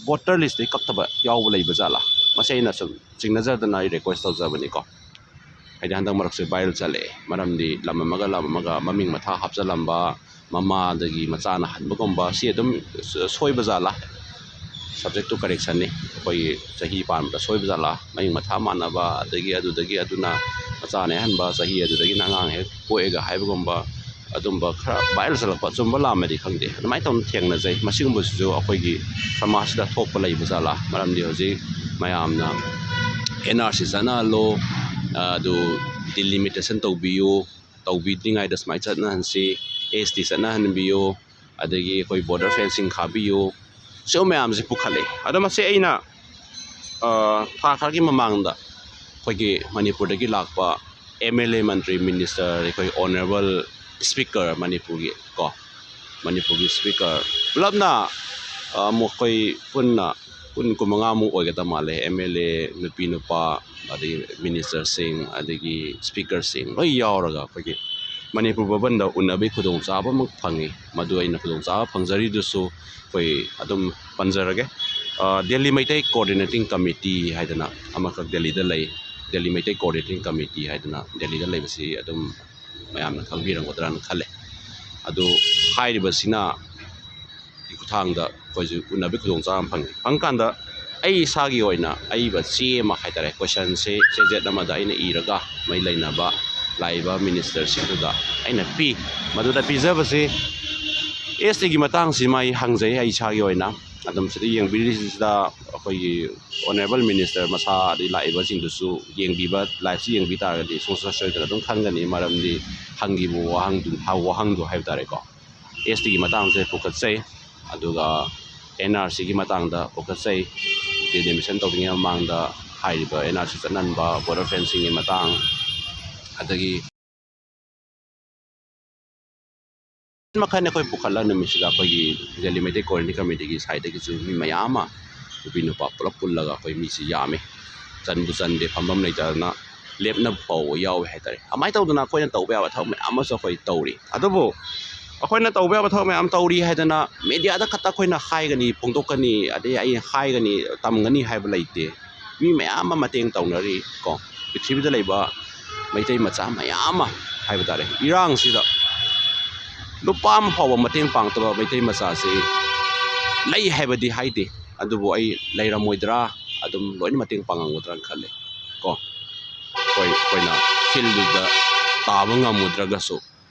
ꯚꯣꯇꯔ ꯂꯤꯁꯇꯒꯤ ꯀꯛꯊꯕ ꯌꯥꯎꯕ ꯂꯩꯕ ꯖꯥꯠꯂꯥ? ꯃꯁꯤ ꯑꯩꯅ ꯁꯨꯝ ꯆꯤꯡꯅꯖꯗꯅ ꯑꯩ ꯔꯤꯀ꯭ꯋꯦꯁ ꯇꯧꯖꯕꯅꯤꯀꯣ꯫ ꯍꯥꯏꯗꯤ ꯍꯟꯗꯛ ꯃꯔꯛꯁꯦ ꯚꯥꯏꯔꯦꯜ ꯆꯠꯂꯛꯑꯦ, ꯃꯔꯝꯗꯤ ꯂꯝ ꯑꯃꯒ ꯂꯝ ꯑꯃꯒ ꯃꯃꯤꯡ ꯃꯊꯥ ꯍꯥꯞꯆꯜꯂꯝꯕ, ꯃꯃꯥꯗꯒꯤ ꯃꯆꯥꯅ ꯍꯟꯕꯒꯨꯝꯕ, ꯁꯤ ꯑꯗꯨꯝ ꯁꯣꯏꯕ ꯖꯥꯠꯂꯥ? ꯁꯕꯖꯦꯛ ꯇꯨ ꯀꯔꯦꯛꯁꯟꯅꯤ꯫ ꯑꯩꯈꯣꯏꯒꯤ ꯆꯍꯤ ꯄꯥꯟꯕꯗ ꯁꯣꯏꯕ ꯖꯥꯠꯂꯥ? ꯃꯃꯤꯡ ꯃꯊꯥ ꯃꯥꯟꯅꯕ, ꯑꯗꯒꯤ ꯑꯗꯨꯗꯒꯤ ꯑꯗꯨꯅ ꯃꯆꯥꯅ ꯑꯍꯟꯕ, ꯆꯍꯤ ꯑꯗꯨꯗꯒꯤꯅ ꯑꯉꯥꯡ ꯍꯦꯛ ꯄꯣꯛꯑꯦꯒ ꯍꯥꯏꯕꯒꯨꯝꯕ, ꯑꯗꯨꯝꯕ ꯈꯔ ꯚꯥꯏꯔꯦꯜ ꯆꯠꯂꯛꯄ, ꯑꯆꯨꯝꯕ ꯂꯥꯟꯕꯗꯤ ꯈꯪꯗꯦ, ꯑꯗꯨꯃꯥꯏꯅ ꯇꯧꯅ ꯊꯦꯡꯅꯖꯩ꯫ ꯃꯁꯤꯒꯨꯝꯕꯁꯤꯁꯨ ꯑꯩꯈꯣꯏꯒꯤ ꯁꯃꯥꯖꯁꯤꯗ ꯊꯣꯛꯄ ꯂꯩꯕ ꯖꯥꯠꯂꯥ? ꯃꯔꯝꯗꯤ ꯍꯧꯖꯤꯛ ꯃꯌꯥꯝꯅ "ꯑꯦꯟ ꯑꯥꯔ ꯁꯤ ꯆꯠꯅꯍꯜꯂꯣ", ꯑꯗꯨ "ꯗꯤꯂꯤꯃꯤꯇꯦꯁꯟ ꯇꯧꯕꯤꯌꯨ", "ꯇꯧꯕꯤꯗ꯭ꯔꯤꯉꯩꯗ ꯁꯨꯃꯥꯏꯅ ꯆꯠꯅꯍꯟꯁꯤ", "ꯑꯦꯁ ꯇꯤ ꯆꯠꯅꯍꯟꯕꯤꯌꯨ", ꯑꯗꯒꯤ ꯑꯩꯈꯣꯏ "ꯕꯣꯔꯗꯔ ꯐꯦꯟꯁꯤꯡ ꯈꯥꯕꯤꯌꯨ", ꯁꯤꯒꯨꯝꯕ ꯃꯌꯥꯝꯁꯦ ꯄꯨꯈꯠꯂꯛꯑꯦ꯫ ꯑꯗꯣ ꯃꯁꯤ ꯑꯩꯅ, ꯑ, ꯊꯥ ꯈꯔꯒꯤ ꯃꯃꯥꯡꯗ ꯑꯩꯈꯣꯏꯒꯤ ꯃꯅꯤꯄꯨꯔꯗꯒꯤ ꯂꯥꯛꯄ M L A, Mantri, minister, ꯑꯩꯈꯣꯏ ꯑꯣꯅꯔꯦꯕꯜ ꯁ꯭ꯄꯤꯀꯔ ꯃꯅꯤꯄꯨꯔꯒꯤ ꯀꯣ, ꯃꯅꯤꯄꯨꯔꯒꯤ ꯁ꯭ꯄꯤꯀꯔ ꯄꯨꯂꯞꯅ, ꯑ, ꯃꯈꯣꯏ ꯄꯨꯟꯅ ꯀꯨꯟ, ꯀꯨꯟꯃꯉꯥꯃꯨꯛ ꯑꯣꯏꯒꯗꯕ ꯃꯥꯜꯂꯦ, ꯑꯦꯝ ꯑꯦꯜ ꯑꯦ, ꯅꯨꯄꯤ ꯅꯨꯄꯥ, ꯑꯗꯒꯤ ꯃꯤꯅꯤꯁꯇꯔꯁꯤꯡ, ꯑꯗꯒꯤ ꯁ꯭ꯄꯤꯀꯔꯁꯤꯡ ꯂꯣꯏ ꯌꯥꯎꯔꯒ ꯑꯩꯈꯣꯏꯒꯤ ꯃꯅꯤꯄꯨꯔ ꯚꯕꯟꯗ ꯎꯅꯕꯒꯤ ꯈꯨꯗꯣꯡꯆꯥꯕ ꯑꯃ ꯐꯪꯉꯤ꯫ ꯃꯗꯨ ꯑꯩꯅ ꯈꯨꯗꯣꯡꯆꯥꯕ ꯐꯪꯖꯔꯤꯗꯨꯁꯨ ꯑꯩꯈꯣꯏ ꯑꯗꯨꯝ ꯄꯟꯖꯔꯒꯦ꯫ ꯑ, ꯗꯦꯜꯂꯤ ꯃꯩꯇꯩ ꯀꯣꯑꯣꯔꯗꯤꯅꯦꯇꯤꯡ ꯀꯃꯤꯇꯤ ꯍꯥꯏꯗꯅ ꯑꯃꯈꯛ ꯗꯦꯜꯂꯤꯗ ꯂꯩ꯫ ꯗꯦꯜꯂꯤ ꯃꯩꯇꯩ ꯀꯣꯑꯣꯔꯗꯤꯅꯦꯇꯤꯡ ꯀꯃꯤꯇꯤ ꯍꯥꯏꯗꯅ ꯗꯦꯜꯂꯤꯗ ꯂꯩꯕꯁꯤ ꯑꯗꯨꯝ ꯃꯌꯥꯝꯅ ꯈꯪꯕꯤꯔꯝꯒꯗ꯭ꯔꯥꯅ ꯈꯜꯂꯦ꯫ ꯑꯗꯨ ꯍꯥꯏꯔꯤꯕꯁꯤꯅ ꯈꯨꯠꯊꯥꯡꯗ ꯑꯩꯈꯣꯏꯁꯨ ꯎꯅꯕꯒꯤ ꯈꯨꯗꯣꯡꯆꯥꯕ ꯑꯃ ꯐꯪꯉꯤ꯫ ꯐꯪꯀꯥꯟꯗ ꯑꯩ ꯏꯁꯥꯒꯤ ꯑꯣꯏꯅ ꯑꯏꯕ ꯆꯦ ꯑꯃ ꯍꯥꯏꯇꯥꯔꯦ, ꯀꯣꯏꯁꯟꯁꯦ ꯆꯦꯖꯦꯠ ꯑꯃꯗ ꯑꯩꯅ ꯏꯔꯒ ꯃꯔꯤ ꯂꯩꯅꯕ ꯂꯥꯛꯏꯕ ꯃꯤꯅꯤꯁꯇꯔꯁꯤꯡꯗꯨꯗ ꯑꯩꯅ ꯄꯤ꯫ ꯃꯗꯨꯗ ꯄꯤꯖꯕꯁꯤ ꯑꯦꯁ ꯇꯤꯒꯤ ꯃꯇꯥꯡꯁꯤꯃ ꯑꯩ ꯍꯪꯖꯩ ꯑꯩ ꯏꯁꯥꯒꯤ ꯑꯣꯏꯅ꯫ ꯑꯗꯨꯝ ꯁꯤꯗ ꯌꯦꯡꯕꯤꯔꯤꯁꯤꯗ ꯑꯩꯈꯣꯏꯒꯤ ꯑꯣꯅꯔꯦꯕꯜ ꯃꯤꯅꯤꯁꯇꯔ ꯃꯁꯥ ꯑꯗꯩ ꯂꯥꯛꯏꯕꯁꯤꯡꯗꯨꯁꯨ ꯌꯦꯡꯕꯤꯕ, ꯂꯥꯏꯞꯁꯤ ꯌꯦꯡꯕꯤ ꯇꯥꯔꯒꯗꯤ ꯁꯨꯡꯁꯣꯏ ꯁꯣꯏꯗꯅ ꯑꯗꯨꯝ ꯈꯪꯒꯅꯤ꯫ ꯃꯔꯝꯗꯤ ꯍꯪꯈꯤꯕ ꯋꯥꯍꯪꯗꯨ, ꯋꯥꯍꯪꯗꯨ ꯍꯥꯏꯕ ꯇꯥꯔꯦꯀꯣ, ꯑꯦꯁ ꯇꯤꯒꯤ ꯃꯇꯥꯡꯁꯦ ꯄꯨꯈꯠꯆꯩ, ꯑꯗꯨꯒ ꯑꯦꯟ ꯑꯥꯔ ꯁꯤꯒꯤ ꯃꯇꯥꯡꯗ ꯄꯨꯈꯠꯆꯩ꯫ ꯗꯤꯂꯤꯃꯤꯁꯟ ꯇꯧꯗ꯭ꯔꯤꯉꯩ ꯃꯃꯥꯡꯗ ꯍꯥꯏꯔꯤꯕ ꯑꯦꯟ ꯑꯥꯔ ꯁꯤ ꯆꯠꯅꯍꯟꯕ, ꯕꯣꯔꯗꯔ ꯐꯦꯟꯁꯤꯡꯒꯤ ꯃꯇꯥꯡ, ꯑꯗꯒꯤ ꯃꯈꯜ ꯑꯩꯈꯣꯏ ꯄꯨꯈꯠꯂ ꯅꯨꯃꯤꯠꯁꯤꯗ ꯑꯩꯈꯣꯏꯒꯤ ꯗꯦꯂꯤ ꯃꯩꯇꯩ ꯀꯣꯂꯣꯅꯤ ꯀꯃꯤꯇꯤꯒꯤ ꯁꯥꯏꯠꯇꯒꯤꯁꯨ ꯃꯤ ꯃꯌꯥꯝ ꯑꯃ, ꯅꯨꯄꯤ ꯅꯨꯄꯥ ꯄꯨꯂꯞ ꯄꯨꯜꯂꯒ ꯑꯩꯈꯣꯏ ꯃꯤꯁꯤ ꯌꯥꯝꯃꯤ꯫ ꯆꯟꯕꯨ ꯆꯟꯗꯦ, ꯐꯝꯐꯝ ꯂꯩꯇꯗꯅ ꯂꯦꯞꯅꯕ ꯐꯥꯎꯕ ꯌꯥꯎꯋꯦ ꯍꯥꯏꯇꯥꯔꯦ꯫ ꯑꯗꯨꯃꯥꯏꯅ ꯇꯧꯗꯅ ꯑꯩꯈꯣꯏꯅ ꯇꯧꯕ ꯌꯥꯕ ꯊꯕꯛ ꯃꯌꯥꯝ ꯑꯃꯁꯨ ꯑꯩꯈꯣꯏ ꯇꯧꯔꯤ꯫ ꯑꯗꯨꯕꯨ ꯑꯩꯈꯣꯏꯅ ꯇꯧꯕ ꯌꯥꯕ ꯊꯕꯛ ꯃꯌꯥꯝ ꯇꯧꯔꯤ ꯍꯥꯏꯗꯅ ꯃꯦꯗꯤꯌꯥꯗ ꯈꯛꯇ ꯑꯩꯈꯣꯏꯅ ꯍꯥꯏꯒꯅꯤ, ꯐꯣꯡꯗꯣꯛꯀꯅꯤ, ꯑꯗꯩ ꯑꯩ ꯍꯥꯏꯒꯅꯤ, ꯇꯝꯒꯅꯤ ꯍꯥꯏꯕ ꯂꯩꯇꯦ꯫ ꯃꯤ ꯃꯌꯥꯝ ꯑꯃ ꯃꯇꯦꯡ ꯇꯧꯅꯔꯤ ꯀꯣ꯫ ꯄ꯭ꯔꯤꯊꯤꯕꯤꯗ ꯂꯩꯕ ꯃꯩꯇꯩ ꯃꯆꯥ ꯃꯌꯥꯝ ꯑꯃ ꯍꯥꯏꯕ ꯇꯥꯔꯦ, ꯏꯔꯥꯡꯁꯤꯗ ꯂꯨꯄꯥ ꯑꯃ ꯐꯥꯎꯕ ꯃꯇꯦꯡ ꯄꯥꯡꯗꯕ ꯃꯩꯇꯩ ꯃꯆꯥꯁꯤ ꯂꯩ ꯍꯥꯏꯕꯗꯤ ꯍꯥꯏꯗꯦ, ꯑꯗꯨꯕꯨ ꯑꯩ ꯂꯩꯔꯝꯃꯣꯏꯗ꯭ꯔꯥ, ꯑꯗꯨꯝ ꯂꯣꯏꯅ ꯃꯇꯦꯡ ꯄꯥꯡꯉꯝꯒꯗ꯭ꯔꯥꯅ ꯈꯜꯂꯦ ꯀꯣ꯫ ꯑꯩꯈꯣꯏ, ꯑꯩꯈꯣꯏꯅ ꯐꯤꯜꯗꯨꯗ ꯇꯥꯕ ꯉꯝꯃꯨꯗ꯭ꯔꯒꯁꯨ,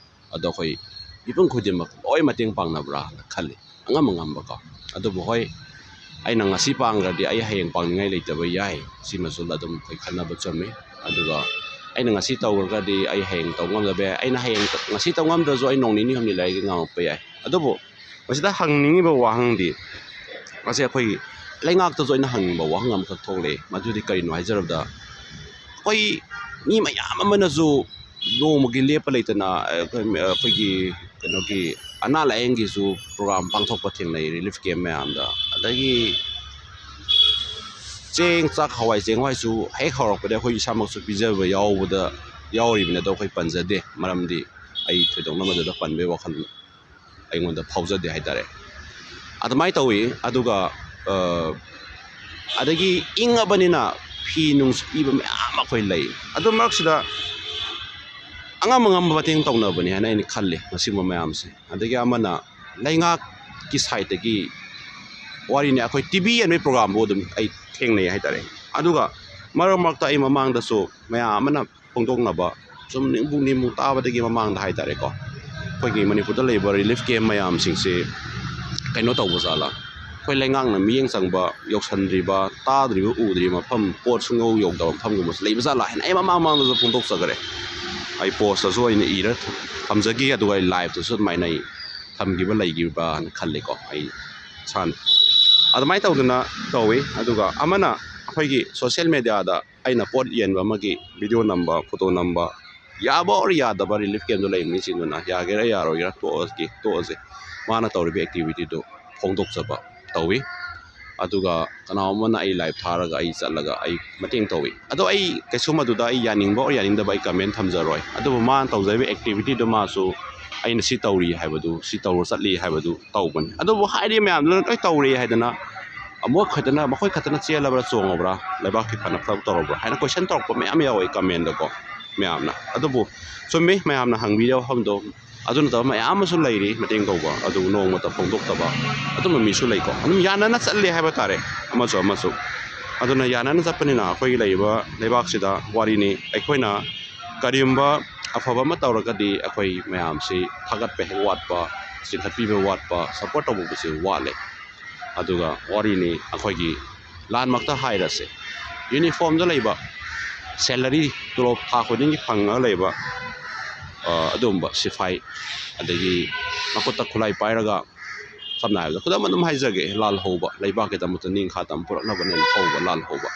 ꯑꯗꯣ ꯑꯩꯈꯣꯏ ꯃꯤꯄꯨꯝ ꯈꯨꯗꯤꯡꯃꯛ ꯂꯣꯏ ꯃꯇꯦꯡ ꯄꯥꯡꯅꯕ꯭ꯔꯥꯅ ꯈꯜꯂꯤ, ꯑꯉꯝ ꯑꯉꯝꯕꯀꯣ꯫ ꯑꯗꯨꯕꯨ ꯍꯣꯏ, ꯑꯩꯅ ꯉꯁꯤ ꯄꯥꯡꯈ꯭ꯔꯗꯤ ꯑꯩ ꯍꯌꯦꯡ ꯄꯥꯡꯅꯤꯡꯉꯥꯏ ꯂꯩꯇꯕ ꯌꯥꯏ, ꯁꯤꯃꯁꯨ ꯑꯗꯨꯝ ꯑꯩꯈꯣꯏ ꯈꯟꯅꯕ ꯆꯨꯝꯃꯤ꯫ ꯑꯗꯨꯒ ꯑꯩꯅ ꯉꯁꯤ ꯇꯧꯈ꯭ꯔꯒꯗꯤ ꯑꯩ ꯍꯌꯦꯡ ꯇꯧ ꯉꯝꯗꯕ ꯌꯥꯏ, ꯑꯩꯅ ꯍꯌꯦꯡ, ꯉꯁꯤ ꯇꯧ ꯉꯝꯗ꯭ꯔꯁꯨ ꯑꯩ ꯅꯣꯡ ꯅꯤꯅꯤ ꯍꯨꯝꯅꯤ ꯂꯩꯔꯒ ꯉꯝꯃꯛꯄ ꯌꯥꯏ꯫ ꯑꯗꯨꯕꯨ ꯃꯁꯤꯗ ꯍꯪꯅꯤꯡꯉꯤꯕ ꯋꯥꯍꯪꯗꯤ, ꯃꯁꯤ ꯑꯩꯈꯣꯏꯒꯤ ꯂꯩꯉꯥꯛꯇꯁꯨ ꯑꯩꯅ ꯍꯪꯅꯤꯡꯕ ꯋꯥꯍꯪ ꯑꯃꯈꯛ ꯊꯣꯛꯂꯛꯑꯦ꯫ ꯃꯗꯨꯗꯤ ꯀꯔꯤꯅꯣ ꯍꯥꯏꯖꯔꯕꯗ, ꯑꯩꯈꯣꯏ ꯃꯤ ꯃꯌꯥꯝ ꯑꯃꯅꯁꯨ ꯅꯣꯡꯃꯒꯤ ꯂꯦꯞꯄ ꯂꯩꯇꯅ, ꯑ, ꯑꯩꯈꯣꯏ, ꯑꯩꯈꯣꯏꯒꯤ ꯀꯩꯅꯣꯒꯤ ꯑꯅꯥ ꯂꯥꯏꯌꯦꯡꯒꯤꯁꯨ ꯄ꯭ꯔꯣꯒ꯭ꯔꯥꯝ ꯄꯥꯡꯊꯣꯛꯄ ꯊꯦꯡꯅꯩ, ꯔꯤꯂꯤꯐ ꯀꯦꯝ ꯃꯌꯥꯝꯗ꯫ ꯑꯗꯒꯤ ꯆꯦꯡ, ꯆꯥꯛ, ꯍꯋꯥꯏ ꯆꯦꯡꯋꯥꯏꯁꯨ ꯍꯦꯛ ꯍꯧꯔꯛꯄꯗ ꯑꯩꯈꯣꯏ ꯏꯁꯥꯃꯛꯁꯨ ꯄꯤꯖꯕ ꯌꯥꯎꯕꯗ, ꯌꯥꯎꯔꯤꯕꯅꯤ꯫ ꯑꯗꯣ ꯑꯩꯈꯣꯏ ꯄꯟꯖꯗꯦ, ꯃꯔꯝꯗꯤ ꯑꯩ ꯊꯣꯏꯗꯣꯛꯅ ꯃꯗꯨꯗ ꯄꯟꯕꯒꯤ ꯋꯥꯈꯜ ꯑꯩꯉꯣꯟꯗ ꯐꯥꯎꯖꯗꯦ ꯍꯥꯏꯇꯥꯔꯦ꯫ ꯑꯗꯨꯃꯥꯏꯅ ꯇꯧꯏ꯫ ꯑꯗꯨꯒ, ꯑ, ꯑꯗꯒꯤ ꯏꯪꯉꯕꯅꯤꯅ ꯐꯤ ꯅꯨꯡꯁꯨ ꯄꯤꯕ ꯃꯌꯥꯝ ꯑꯩꯈꯣꯏ ꯂꯩ꯫ ꯑꯗꯨ ꯃꯔꯛꯁꯤꯗ ꯑꯉꯝ ꯑꯉꯝꯕ ꯃꯇꯦꯡ ꯇꯧꯅꯕꯅꯤ ꯍꯥꯏꯅ ꯑꯩꯅ ꯈꯜꯂꯤ ꯃꯁꯤꯒꯨꯝꯕ ꯃꯌꯥꯝꯁꯦ꯫ ꯑꯗꯒꯤ ꯑꯃꯅ ꯂꯩꯉꯥꯛꯀꯤ ꯁꯥꯏꯠꯇꯒꯤ ꯋꯥꯔꯤꯅꯤ, ꯑꯩꯈꯣꯏ ꯇꯤ ꯚꯤ ꯌꯦꯡꯕꯒꯤ ꯄ꯭ꯔꯣꯒ꯭ꯔꯥꯝꯕꯨ ꯑꯗꯨꯝ ꯑꯩ ꯊꯦꯡꯅꯩ ꯍꯥꯏꯇꯥꯔꯦ꯫ ꯑꯗꯨꯒ ꯃꯔꯛ ꯃꯔꯛꯇ ꯑꯩ ꯃꯃꯥꯡꯗꯁꯨ ꯃꯌꯥꯝ ꯑꯃꯅ ꯐꯣꯡꯗꯣꯛꯅꯕ, ꯁꯨꯝ ꯅꯤꯡꯕꯨ ꯅꯤꯡꯕꯨ ꯇꯥꯕꯗꯒꯤ ꯃꯃꯥꯡꯗ ꯍꯥꯏꯇꯥꯔꯦꯀꯣ, ꯑꯩꯈꯣꯏꯒꯤ ꯃꯅꯤꯄꯨꯔꯗ ꯂꯩꯕ ꯔꯤꯂꯤꯐ ꯀꯦꯝ ꯃꯌꯥꯝꯁꯤꯡꯁꯤ ꯀꯩꯅꯣ ꯇꯧꯕ ꯖꯥꯠꯂꯥ, ꯑꯩꯈꯣꯏ ꯂꯩꯉꯥꯛꯅ ꯃꯤꯠꯌꯦꯡ ꯆꯪꯕ ꯌꯧꯁꯟꯗ꯭ꯔꯤꯕ, ꯇꯥꯗ꯭ꯔꯤꯕ, ꯎꯗ꯭ꯔꯤꯕ ꯃꯐꯝ, ꯄꯣꯠ ꯁꯨꯡꯌꯧ ꯌꯧꯗꯕ ꯃꯐꯝꯒꯨꯝꯕꯁꯨ ꯂꯩꯕ ꯖꯥꯠꯂꯥ ꯍꯥꯏꯅ ꯑꯩ ꯃꯃꯥꯡ ꯃꯃꯥꯡꯗꯁꯨ ꯐꯣꯡꯗꯣꯛꯆꯈꯔꯦ꯫ ꯑꯩ ꯄꯣꯁꯇꯁꯨ ꯑꯩꯅ ꯏꯔ ꯊꯝꯖꯈꯤ, ꯑꯗꯨꯒ ꯑꯩ ꯂꯥꯏꯞꯇꯁꯨ ꯑꯗꯨꯃꯥꯏꯅ ꯑꯩ ꯊꯝꯈꯤꯕ ꯂꯩꯈꯤꯕ꯭ꯔꯥꯅ ꯈꯜꯂꯤꯀꯣ ꯑꯩ ꯏꯁꯥꯅ꯫ ꯑꯗꯨꯃꯥꯏꯅ ꯇꯧꯗꯅ ꯇꯧꯏ꯫ ꯑꯗꯨꯒ ꯑꯃꯅ ꯑꯩꯈꯣꯏꯒꯤ ꯁꯣꯁꯤꯌꯦꯜ ꯃꯦꯗꯤꯌꯥꯗ ꯑꯩꯅ ꯄꯣꯠ ꯌꯦꯟꯕ ꯑꯃꯒꯤ ꯚꯤꯗꯤꯑꯣ ꯅꯝꯕ, ꯐꯣꯇꯣ ꯅꯝꯕ, ꯌꯥꯕ ꯑꯣꯔ ꯌꯥꯗꯕ ꯔꯤꯂꯤꯐ ꯀꯦꯝꯗ ꯂꯩꯕ ꯃꯤꯁꯤꯡꯗꯨꯅ ꯌꯥꯒꯦꯔꯥ ꯌꯥꯔꯣꯏꯒꯦꯔꯥ ꯇꯣꯛꯑꯁꯤ, ꯇꯣꯛꯑꯁꯦ꯫ ꯃꯥꯅ ꯇꯧꯔꯤꯕ ꯑꯦꯛꯇꯤꯚꯤꯇꯤꯗꯨ ꯐꯣꯡꯗꯣꯛꯆꯕ ꯇꯧꯏ꯫ ꯑꯗꯨꯒ ꯀꯅꯥꯒꯨꯝꯕꯅ ꯑꯩ ꯂꯥꯏꯚ ꯊꯥꯔꯒ ꯑꯩ ꯆꯠꯂꯒ ꯑꯩ ꯃꯇꯦꯡ ꯇꯧꯏ꯫ ꯑꯗꯣ ꯑꯩ ꯀꯩꯁꯨ ꯃꯗꯨꯗ ꯑꯩ ꯌꯥꯅꯤꯡꯕ ꯑꯣꯔ ꯌꯥꯅꯤꯡꯗꯕ ꯑꯩ ꯀꯃꯦꯟ ꯊꯝꯖꯔꯣꯏ꯫ ꯑꯗꯨꯕꯨ ꯃꯥꯅ ꯇꯧꯖꯔꯤꯕ ꯑꯦꯛꯇꯤꯚꯤꯇꯤꯗꯨ ꯃꯥꯁꯨ ꯑꯩꯅ ꯁꯤ ꯇꯧꯔꯤ ꯍꯥꯏꯕꯗꯨ, ꯁꯤ ꯇꯧꯔ ꯆꯠꯂꯤ ꯍꯥꯏꯕꯗꯨ ꯇꯧꯕꯅꯤ꯫ ꯑꯗꯨꯕꯨ ꯍꯥꯏꯔꯤꯕ ꯃꯌꯥꯝꯗꯨꯅ ꯂꯣꯏ ꯇꯧꯔꯦ ꯍꯥꯏꯗꯅ ꯑꯃꯨꯛ ꯈꯛꯇꯅ, ꯃꯈꯣꯏ ꯈꯛꯇꯅ ꯆꯦꯜꯂꯕ꯭ꯔꯥ, ꯆꯣꯡꯉꯕ꯭ꯔꯥ, ꯂꯩꯕꯥꯛꯀꯤ ꯐꯅ ꯐꯠꯇꯕ ꯇꯧꯔꯕ꯭ꯔꯥ ꯍꯥꯏꯅ ꯀꯣꯏꯁꯟ ꯇꯧꯔꯛꯄ ꯃꯌꯥꯝ ꯌꯥꯎꯋꯦ ꯀꯃꯦꯟꯗꯀꯣ ꯃꯌꯥꯝꯅ꯫ ꯑꯗꯨꯕꯨ ꯆꯨꯝꯃꯤ, ꯃꯌꯥꯝꯅ ꯍꯪꯕꯤꯔꯤꯕ ꯋꯥꯐꯝꯗꯣ꯫ ꯑꯗꯨ ꯅꯠꯇꯕ ꯃꯌꯥꯝ ꯑꯃꯁꯨ ꯂꯩꯔꯤ ꯃꯇꯦꯡ ꯇꯧꯕ, ꯑꯗꯨꯕꯨ ꯅꯣꯡꯃꯇ ꯐꯣꯡꯗꯣꯛꯇꯕ ꯑꯗꯨꯝꯕ ꯃꯤꯁꯨ ꯂꯩꯀꯣ꯫ ꯑꯗꯨꯝ ꯌꯥꯅꯅ ꯆꯠꯂꯦ ꯍꯥꯏꯕ ꯇꯥꯔꯦ, ꯑꯃꯁꯨ ꯑꯃꯁꯨ꯫ ꯑꯗꯨꯅ ꯌꯥꯅꯅ ꯆꯠꯄꯅꯤꯅ ꯑꯩꯈꯣꯏꯒꯤ ꯂꯩꯔꯤꯕ ꯂꯩꯕꯥꯛꯁꯤꯗ ꯋꯥꯔꯤꯅꯤ꯫ ꯑꯩꯈꯣꯏꯅ ꯀꯔꯤꯒꯨꯝꯕ ꯑꯐꯕ ꯑꯃ ꯇꯧꯔꯒꯗꯤ ꯑꯩꯈꯣꯏ ꯃꯌꯥꯝꯁꯤ ꯊꯥꯒꯠꯄ ꯍꯦꯛ ꯋꯥꯠꯄ, ꯆꯤꯡꯈꯠꯄꯤꯕ ꯋꯥꯠꯄ, ꯁꯞꯄꯣꯔꯠ ꯇꯧꯕꯤꯕꯁꯤ ꯋꯥꯠꯂꯦ꯫ ꯑꯗꯨꯒ ꯋꯥꯔꯤꯅꯤ, ꯑꯩꯈꯣꯏꯒꯤ ꯂꯥꯟꯃꯛꯇ ꯍꯥꯏꯔꯁꯦ, ꯌꯨꯅꯤꯐꯣꯔꯝꯗ ꯂꯩꯕ, ꯁꯦꯂꯔꯤ, ꯇꯣꯂꯣꯞ ꯊꯥ ꯈꯨꯗꯤꯡꯒꯤ ꯐꯪꯉꯒ ꯂꯩꯕ, ꯑ, ꯑꯗꯨꯒꯨꯝꯕ ꯁꯤꯐꯥꯏ, ꯑꯗꯒꯤ ꯃꯈꯨꯠꯇ ꯈꯨꯠꯂꯥꯏ ꯄꯥꯏꯔꯒ, ꯁꯝꯅ ꯍꯥꯏꯔꯕꯗ, ꯈꯨꯗꯝ ꯑꯗꯨꯝ ꯍꯥꯏꯖꯒꯦ, ꯂꯥꯜ ꯍꯧꯕ, ꯂꯩꯕꯥꯛꯀꯤꯗꯃꯛꯇ ꯅꯤꯡꯈꯥ ꯇꯝꯕ ꯄꯨꯔꯛꯅꯕꯅꯦꯅ ꯍꯧꯕ ꯂꯥꯜ ꯍꯧꯕ,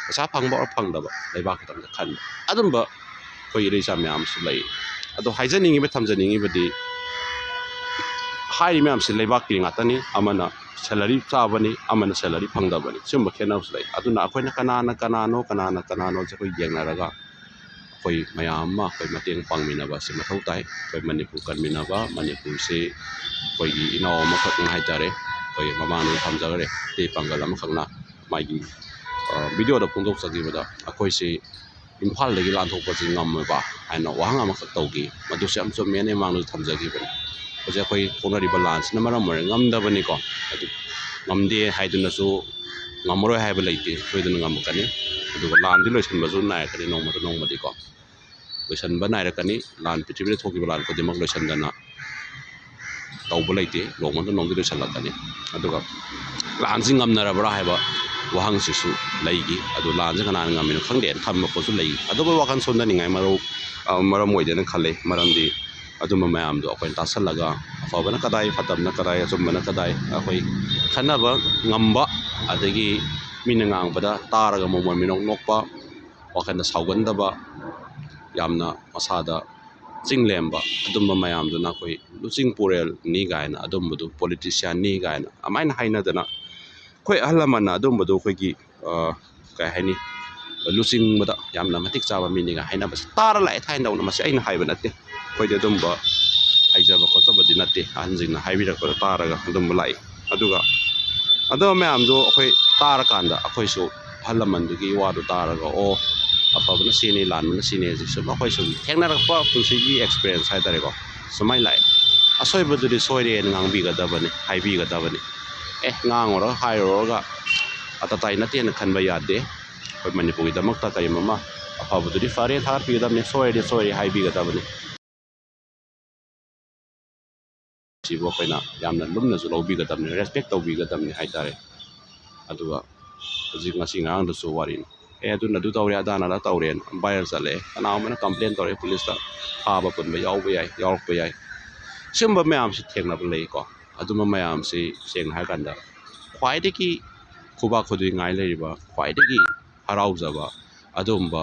ꯄꯩꯁꯥ ꯐꯪꯕ ꯑꯣꯔ ꯐꯪꯗꯕ, ꯂꯩꯕꯥꯛꯀꯤꯗꯃꯛꯇ ꯈꯟꯕ, ꯑꯗꯨꯝꯕ ꯑꯩꯈꯣꯏ ꯏꯔꯩꯆꯥ ꯃꯌꯥꯝ ꯑꯃꯁꯨ ꯂꯩ꯫ ꯑꯗꯣ ꯍꯥꯏꯖꯅꯤꯡꯉꯤꯕ, ꯊꯝꯖꯅꯤꯡꯉꯤꯕꯗꯤ, ꯍꯥꯏꯔꯤ ꯃꯌꯥꯝꯁꯦ ꯂꯩꯕꯥꯛꯀꯤ ꯉꯥꯛꯇꯅꯤ꯫ ꯑꯃꯅ ꯁꯦꯂꯔꯤ ꯆꯥꯕꯅꯤ, ꯑꯃꯅ ꯁꯦꯂꯔꯤ ꯐꯪꯗꯕꯅꯤ꯫ ꯁꯤꯒꯨꯝꯕ ꯈꯦꯠꯅꯕꯁꯨ ꯂꯩ꯫ ꯑꯗꯨꯅ ꯑꯩꯈꯣꯏꯅ ꯀꯅꯥꯅ ꯀꯅꯥꯅꯣ, ꯀꯅꯥꯅ ꯀꯅꯥꯅꯣꯁꯦ ꯑꯩꯈꯣꯏ ꯌꯦꯡꯅꯔꯒ ꯑꯩꯈꯣꯏ ꯃꯌꯥꯝ ꯑꯃ ꯑꯩꯈꯣꯏ ꯃꯇꯦꯡ ꯄꯥꯡꯃꯤꯟꯅꯕ ꯑꯁꯤ ꯃꯊꯧ ꯇꯥꯏ꯫ ꯑꯩꯈꯣꯏ ꯃꯅꯤꯄꯨꯔ ꯀꯟꯃꯤꯟꯅꯕ, ꯃꯅꯤꯄꯨꯔꯁꯤ ꯑꯩꯈꯣꯏꯒꯤ ꯏꯅꯥꯎ ꯑꯃꯈꯛꯅꯤ ꯍꯥꯏ ꯇꯥꯔꯦ꯫ ꯑꯩꯈꯣꯏ ꯃꯃꯥꯡꯗ ꯊꯝꯖꯈ꯭ꯔꯦ, ꯃꯩꯇꯩ ꯄꯥꯡꯒꯜ ꯑꯃꯈꯛꯅ ꯃꯥꯒꯤ, ꯑ, ꯚꯤꯗꯤꯑꯣꯗ ꯐꯣꯡꯗꯣꯛꯆꯈꯤꯕꯗ ꯑꯩꯈꯣꯏꯁꯤ ꯏꯝꯐꯥꯜꯗꯒꯤ ꯂꯥꯟꯊꯣꯛꯄꯁꯤ ꯉꯝꯃꯕ ꯍꯥꯏꯅ ꯋꯥꯍꯪ ꯑꯃꯈꯛ ꯇꯧꯈꯤ꯫ ꯃꯗꯨꯁꯨ ꯌꯥꯝ ꯆꯨꯝꯃꯦꯅ ꯃꯃꯥꯡꯗꯁꯨ ꯊꯝꯖꯈꯤꯕꯅꯤ꯫ ꯍꯧꯖꯤꯛ ꯑꯩꯈꯣꯏ ꯊꯣꯛꯅꯔꯤꯕ ꯂꯥꯟꯁꯤꯅ ꯃꯔꯝ ꯑꯣꯏꯔꯒ ꯉꯝꯗꯕꯅꯤꯀꯣ꯫ ꯑꯗꯨ ꯉꯝꯗꯦ ꯍꯥꯏꯗꯨꯅꯁꯨ ꯉꯝꯃꯔꯣꯏ ꯍꯥꯏꯕ ꯂꯩꯇꯦ, ꯁꯣꯏꯗꯅ ꯉꯝꯃꯛꯀꯅꯤ꯫ ꯑꯗꯨꯒ ꯂꯥꯟꯗꯤ ꯂꯣꯏꯁꯤꯟꯕꯁꯨ ꯅꯥꯏꯔꯛꯀꯅꯤ ꯅꯣꯡꯃꯗ ꯅꯣꯡꯃꯗꯤꯀꯣ꯫ ꯂꯣꯏꯁꯤꯟꯕ ꯅꯥꯏꯔꯛꯀꯅꯤ꯫ ꯂꯥꯟ, ꯄ꯭ꯔꯤꯊꯤꯕꯤꯗ ꯊꯣꯛꯈꯤꯕ ꯂꯥꯟ ꯈꯨꯗꯤꯡꯃꯛ ꯂꯣꯏꯁꯤꯟꯗꯅ ꯇꯧꯕ ꯂꯩꯇꯦ꯫ ꯅꯣꯡꯃꯗ ꯅꯣꯡꯃꯗꯤ ꯂꯣꯏꯁꯤꯜꯂꯛꯀꯅꯤ꯫ ꯑꯗꯨꯒ ꯂꯥꯟꯁꯤ ꯉꯝꯅꯔꯕ꯭ꯔꯥ ꯍꯥꯏꯕ ꯋꯥꯍꯪꯁꯤꯁꯨ ꯂꯩꯈꯤ꯫ ꯑꯗꯨ ꯂꯥꯟꯁꯤ ꯀꯅꯥꯅ ꯉꯝꯃꯤꯅꯣ ꯈꯪꯗꯦꯅ ꯊꯝꯕ ꯄꯣꯠꯁꯨ ꯂꯩ꯫ ꯑꯗꯨꯕꯨ ꯋꯥꯈꯜ ꯁꯣꯟꯊꯅꯤꯡꯉꯥꯏ ꯃꯔꯨ-, ꯑ, ꯃꯔꯝ ꯑꯣꯏꯗꯦꯅ ꯈꯜꯂꯤ꯫ ꯃꯔꯝꯗꯤ ꯑꯗꯨꯝꯕ ꯃꯌꯥꯝꯗꯣ ꯑꯩꯈꯣꯏꯅ ꯇꯥꯁꯜꯂꯒ ꯑꯐꯕꯅ ꯀꯗꯥꯏ, ꯐꯠꯇꯕꯅ ꯀꯗꯥꯏ, ꯑꯆꯨꯝꯕꯅ ꯀꯗꯥꯏ, ꯑꯩꯈꯣꯏ ꯈꯟꯅꯕ ꯉꯝꯕ, ꯑꯗꯒꯤ ꯃꯤꯅ ꯉꯥꯡꯕꯗ ꯇꯥꯔꯒ ꯃꯣꯃꯣꯟ ꯃꯤꯅꯣꯛ ꯅꯣꯛꯄ, ꯋꯥꯈꯜꯗ ꯁꯥꯎꯒꯟꯗꯕ, ꯌꯥꯝꯅ ꯃꯁꯥꯗ ꯆꯤꯡ ꯂꯦꯝꯕ, ꯑꯗꯨꯝꯕ ꯃꯌꯥꯝꯗꯨꯅ ꯑꯩꯈꯣꯏ ꯂꯨꯆꯤꯡ ꯄꯨꯔꯦꯜꯅꯤ ꯀꯥꯏꯅ, ꯑꯗꯨꯝꯕꯗꯨ ꯄꯣꯂꯤꯇꯤꯁꯤꯌꯥꯟꯅꯤ ꯀꯥꯏꯅ ꯑꯗꯨꯃꯥꯏꯅ ꯍꯥꯏꯅꯗꯅ, ꯑꯩꯈꯣꯏ ꯑꯍꯜ ꯂꯃꯟꯅ ꯑꯗꯨꯝꯕꯗꯨ ꯑꯩꯈꯣꯏꯒꯤ, ꯑ, ꯀꯩ ꯍꯥꯏꯅꯤ, ꯂꯨꯆꯤꯡꯕꯗ ꯌꯥꯝꯅ ꯃꯇꯤꯛ ꯆꯥꯕ ꯃꯤꯅꯤꯒ ꯍꯥꯏꯅꯕꯁꯦ ꯇꯥꯔ ꯂꯥꯛꯑꯦ ꯊꯥꯏꯅꯗꯧꯅ꯫ ꯃꯁꯤ ꯑꯩꯅ ꯍꯥꯏꯕ ꯅꯠꯇꯦ, ꯑꯩꯈꯣꯏꯗꯤ ꯑꯗꯨꯝꯕ ꯍꯩꯖꯕ ꯈꯣꯠꯆꯕꯗꯤ ꯅꯠꯇꯦ, ꯑꯍꯟꯁꯤꯡꯅ ꯍꯥꯏꯕꯤꯔꯛꯄꯗ ꯇꯥꯔꯒ ꯑꯗꯨꯝꯕ ꯂꯥꯛꯏ꯫ ꯑꯗꯨꯒ ꯑꯗꯨꯝꯕ ꯃꯌꯥꯝꯗꯣ ꯑꯩꯈꯣꯏ ꯇꯥꯔꯀꯥꯟꯗ ꯑꯩꯈꯣꯏꯁꯨ ꯑꯍꯜ ꯂꯃꯟꯗꯨꯒꯤ ꯋꯥꯗꯨ ꯇꯥꯔꯒ, ꯑꯣ, ꯑꯐꯕꯅ ꯁꯤꯅꯤ, ꯂꯥꯟꯕꯅ ꯁꯤꯅꯤ ꯍꯥꯏꯁꯦ ꯁꯨꯝ ꯑꯩꯈꯣꯏ ꯁꯨꯝ ꯊꯦꯡꯅꯔꯛꯄ ꯄꯨꯟꯁꯤꯒꯤ ꯑꯦꯛꯁꯄꯤꯔꯤꯌꯦꯟꯁ ꯍꯥꯏ ꯇꯥꯔꯦꯀꯣ, ꯁꯨꯃꯥꯏꯅ ꯂꯥꯛꯑꯦ꯫ ꯑꯁꯣꯏꯕꯗꯨꯗꯤ ꯁꯣꯏꯔꯦꯅ ꯉꯥꯡꯕꯤꯒꯗꯕꯅꯤ, ꯍꯥꯏꯕꯤꯒꯗꯕꯅꯤ꯫ ꯑꯦ, ꯉꯥꯡꯉꯨꯔꯒ ꯍꯥꯏꯔꯨꯔꯒ ꯑꯇꯇꯥꯏ ꯅꯠꯇꯦꯅ ꯈꯟꯕ ꯌꯥꯗꯦ꯫ ꯑꯩꯈꯣꯏ ꯃꯅꯤꯄꯨꯔꯒꯤꯗꯃꯛꯇ ꯀꯔꯤꯒꯨꯝꯕ ꯑꯃ ꯑꯐꯕꯗꯨꯗꯤ ꯐꯔꯦ ꯊꯥꯒꯠꯄꯤꯒꯗꯕꯅꯤ, ꯁꯣꯏꯔꯗꯤ ꯁꯣꯏꯔꯦ ꯍꯥꯏꯕꯤꯒꯗꯕꯅꯤ꯫ ꯁꯤꯕꯨ ꯑꯩꯈꯣꯏꯅ ꯌꯥꯝꯅ ꯂꯨꯝꯅꯁꯨ ꯂꯧꯕꯤꯒꯗꯕꯅꯤ, ꯔꯦꯁꯄꯦꯛ ꯇꯧꯕꯤꯒꯗꯕꯅꯤ ꯍꯥꯏ ꯇꯥꯔꯦ꯫ ꯑꯗꯨꯒ ꯍꯧꯖꯤꯛ ꯉꯁꯤ ꯉꯔꯥꯡꯗꯁꯨ ꯋꯥꯔꯤꯅꯤ, ꯑꯦ, ꯑꯗꯨꯅ ꯑꯗꯨ ꯇꯧꯔꯦ, ꯑꯗꯥꯅ ꯑꯗꯥ ꯇꯧꯔꯦꯅ ꯚꯥꯏꯔꯦꯜ ꯆꯠꯂꯛꯑꯦ, ꯀꯅꯥꯒꯨꯝꯕꯅ ꯀꯝꯄ꯭ꯂꯦꯟ ꯇꯧꯔꯛꯑꯦ, ꯄꯨꯂꯤꯁꯇ ꯊꯥꯕ ꯄꯨꯟꯕ ꯌꯥꯎꯕ ꯌꯥꯏ, ꯌꯥꯎꯔꯛꯄ ꯌꯥꯏ꯫ ꯁꯤꯒꯨꯝꯕ ꯃꯌꯥꯝꯁꯤ ꯊꯦꯡꯅꯕ ꯂꯩꯀꯣ꯫ ꯑꯗꯨꯝꯕ ꯃꯌꯥꯝꯁꯤ ꯁꯦꯡꯅ ꯍꯥꯏꯔꯀꯥꯟꯗ ꯈ꯭ꯋꯥꯏꯗꯒꯤ ꯈꯨꯕꯥꯛ ꯈꯨꯗꯣꯏꯉꯥꯏ ꯂꯩꯔꯤꯕ, ꯈ꯭ꯋꯥꯏꯗꯒꯤ ꯍꯔꯥꯎꯖꯕ ꯑꯗꯨꯒꯨꯝꯕ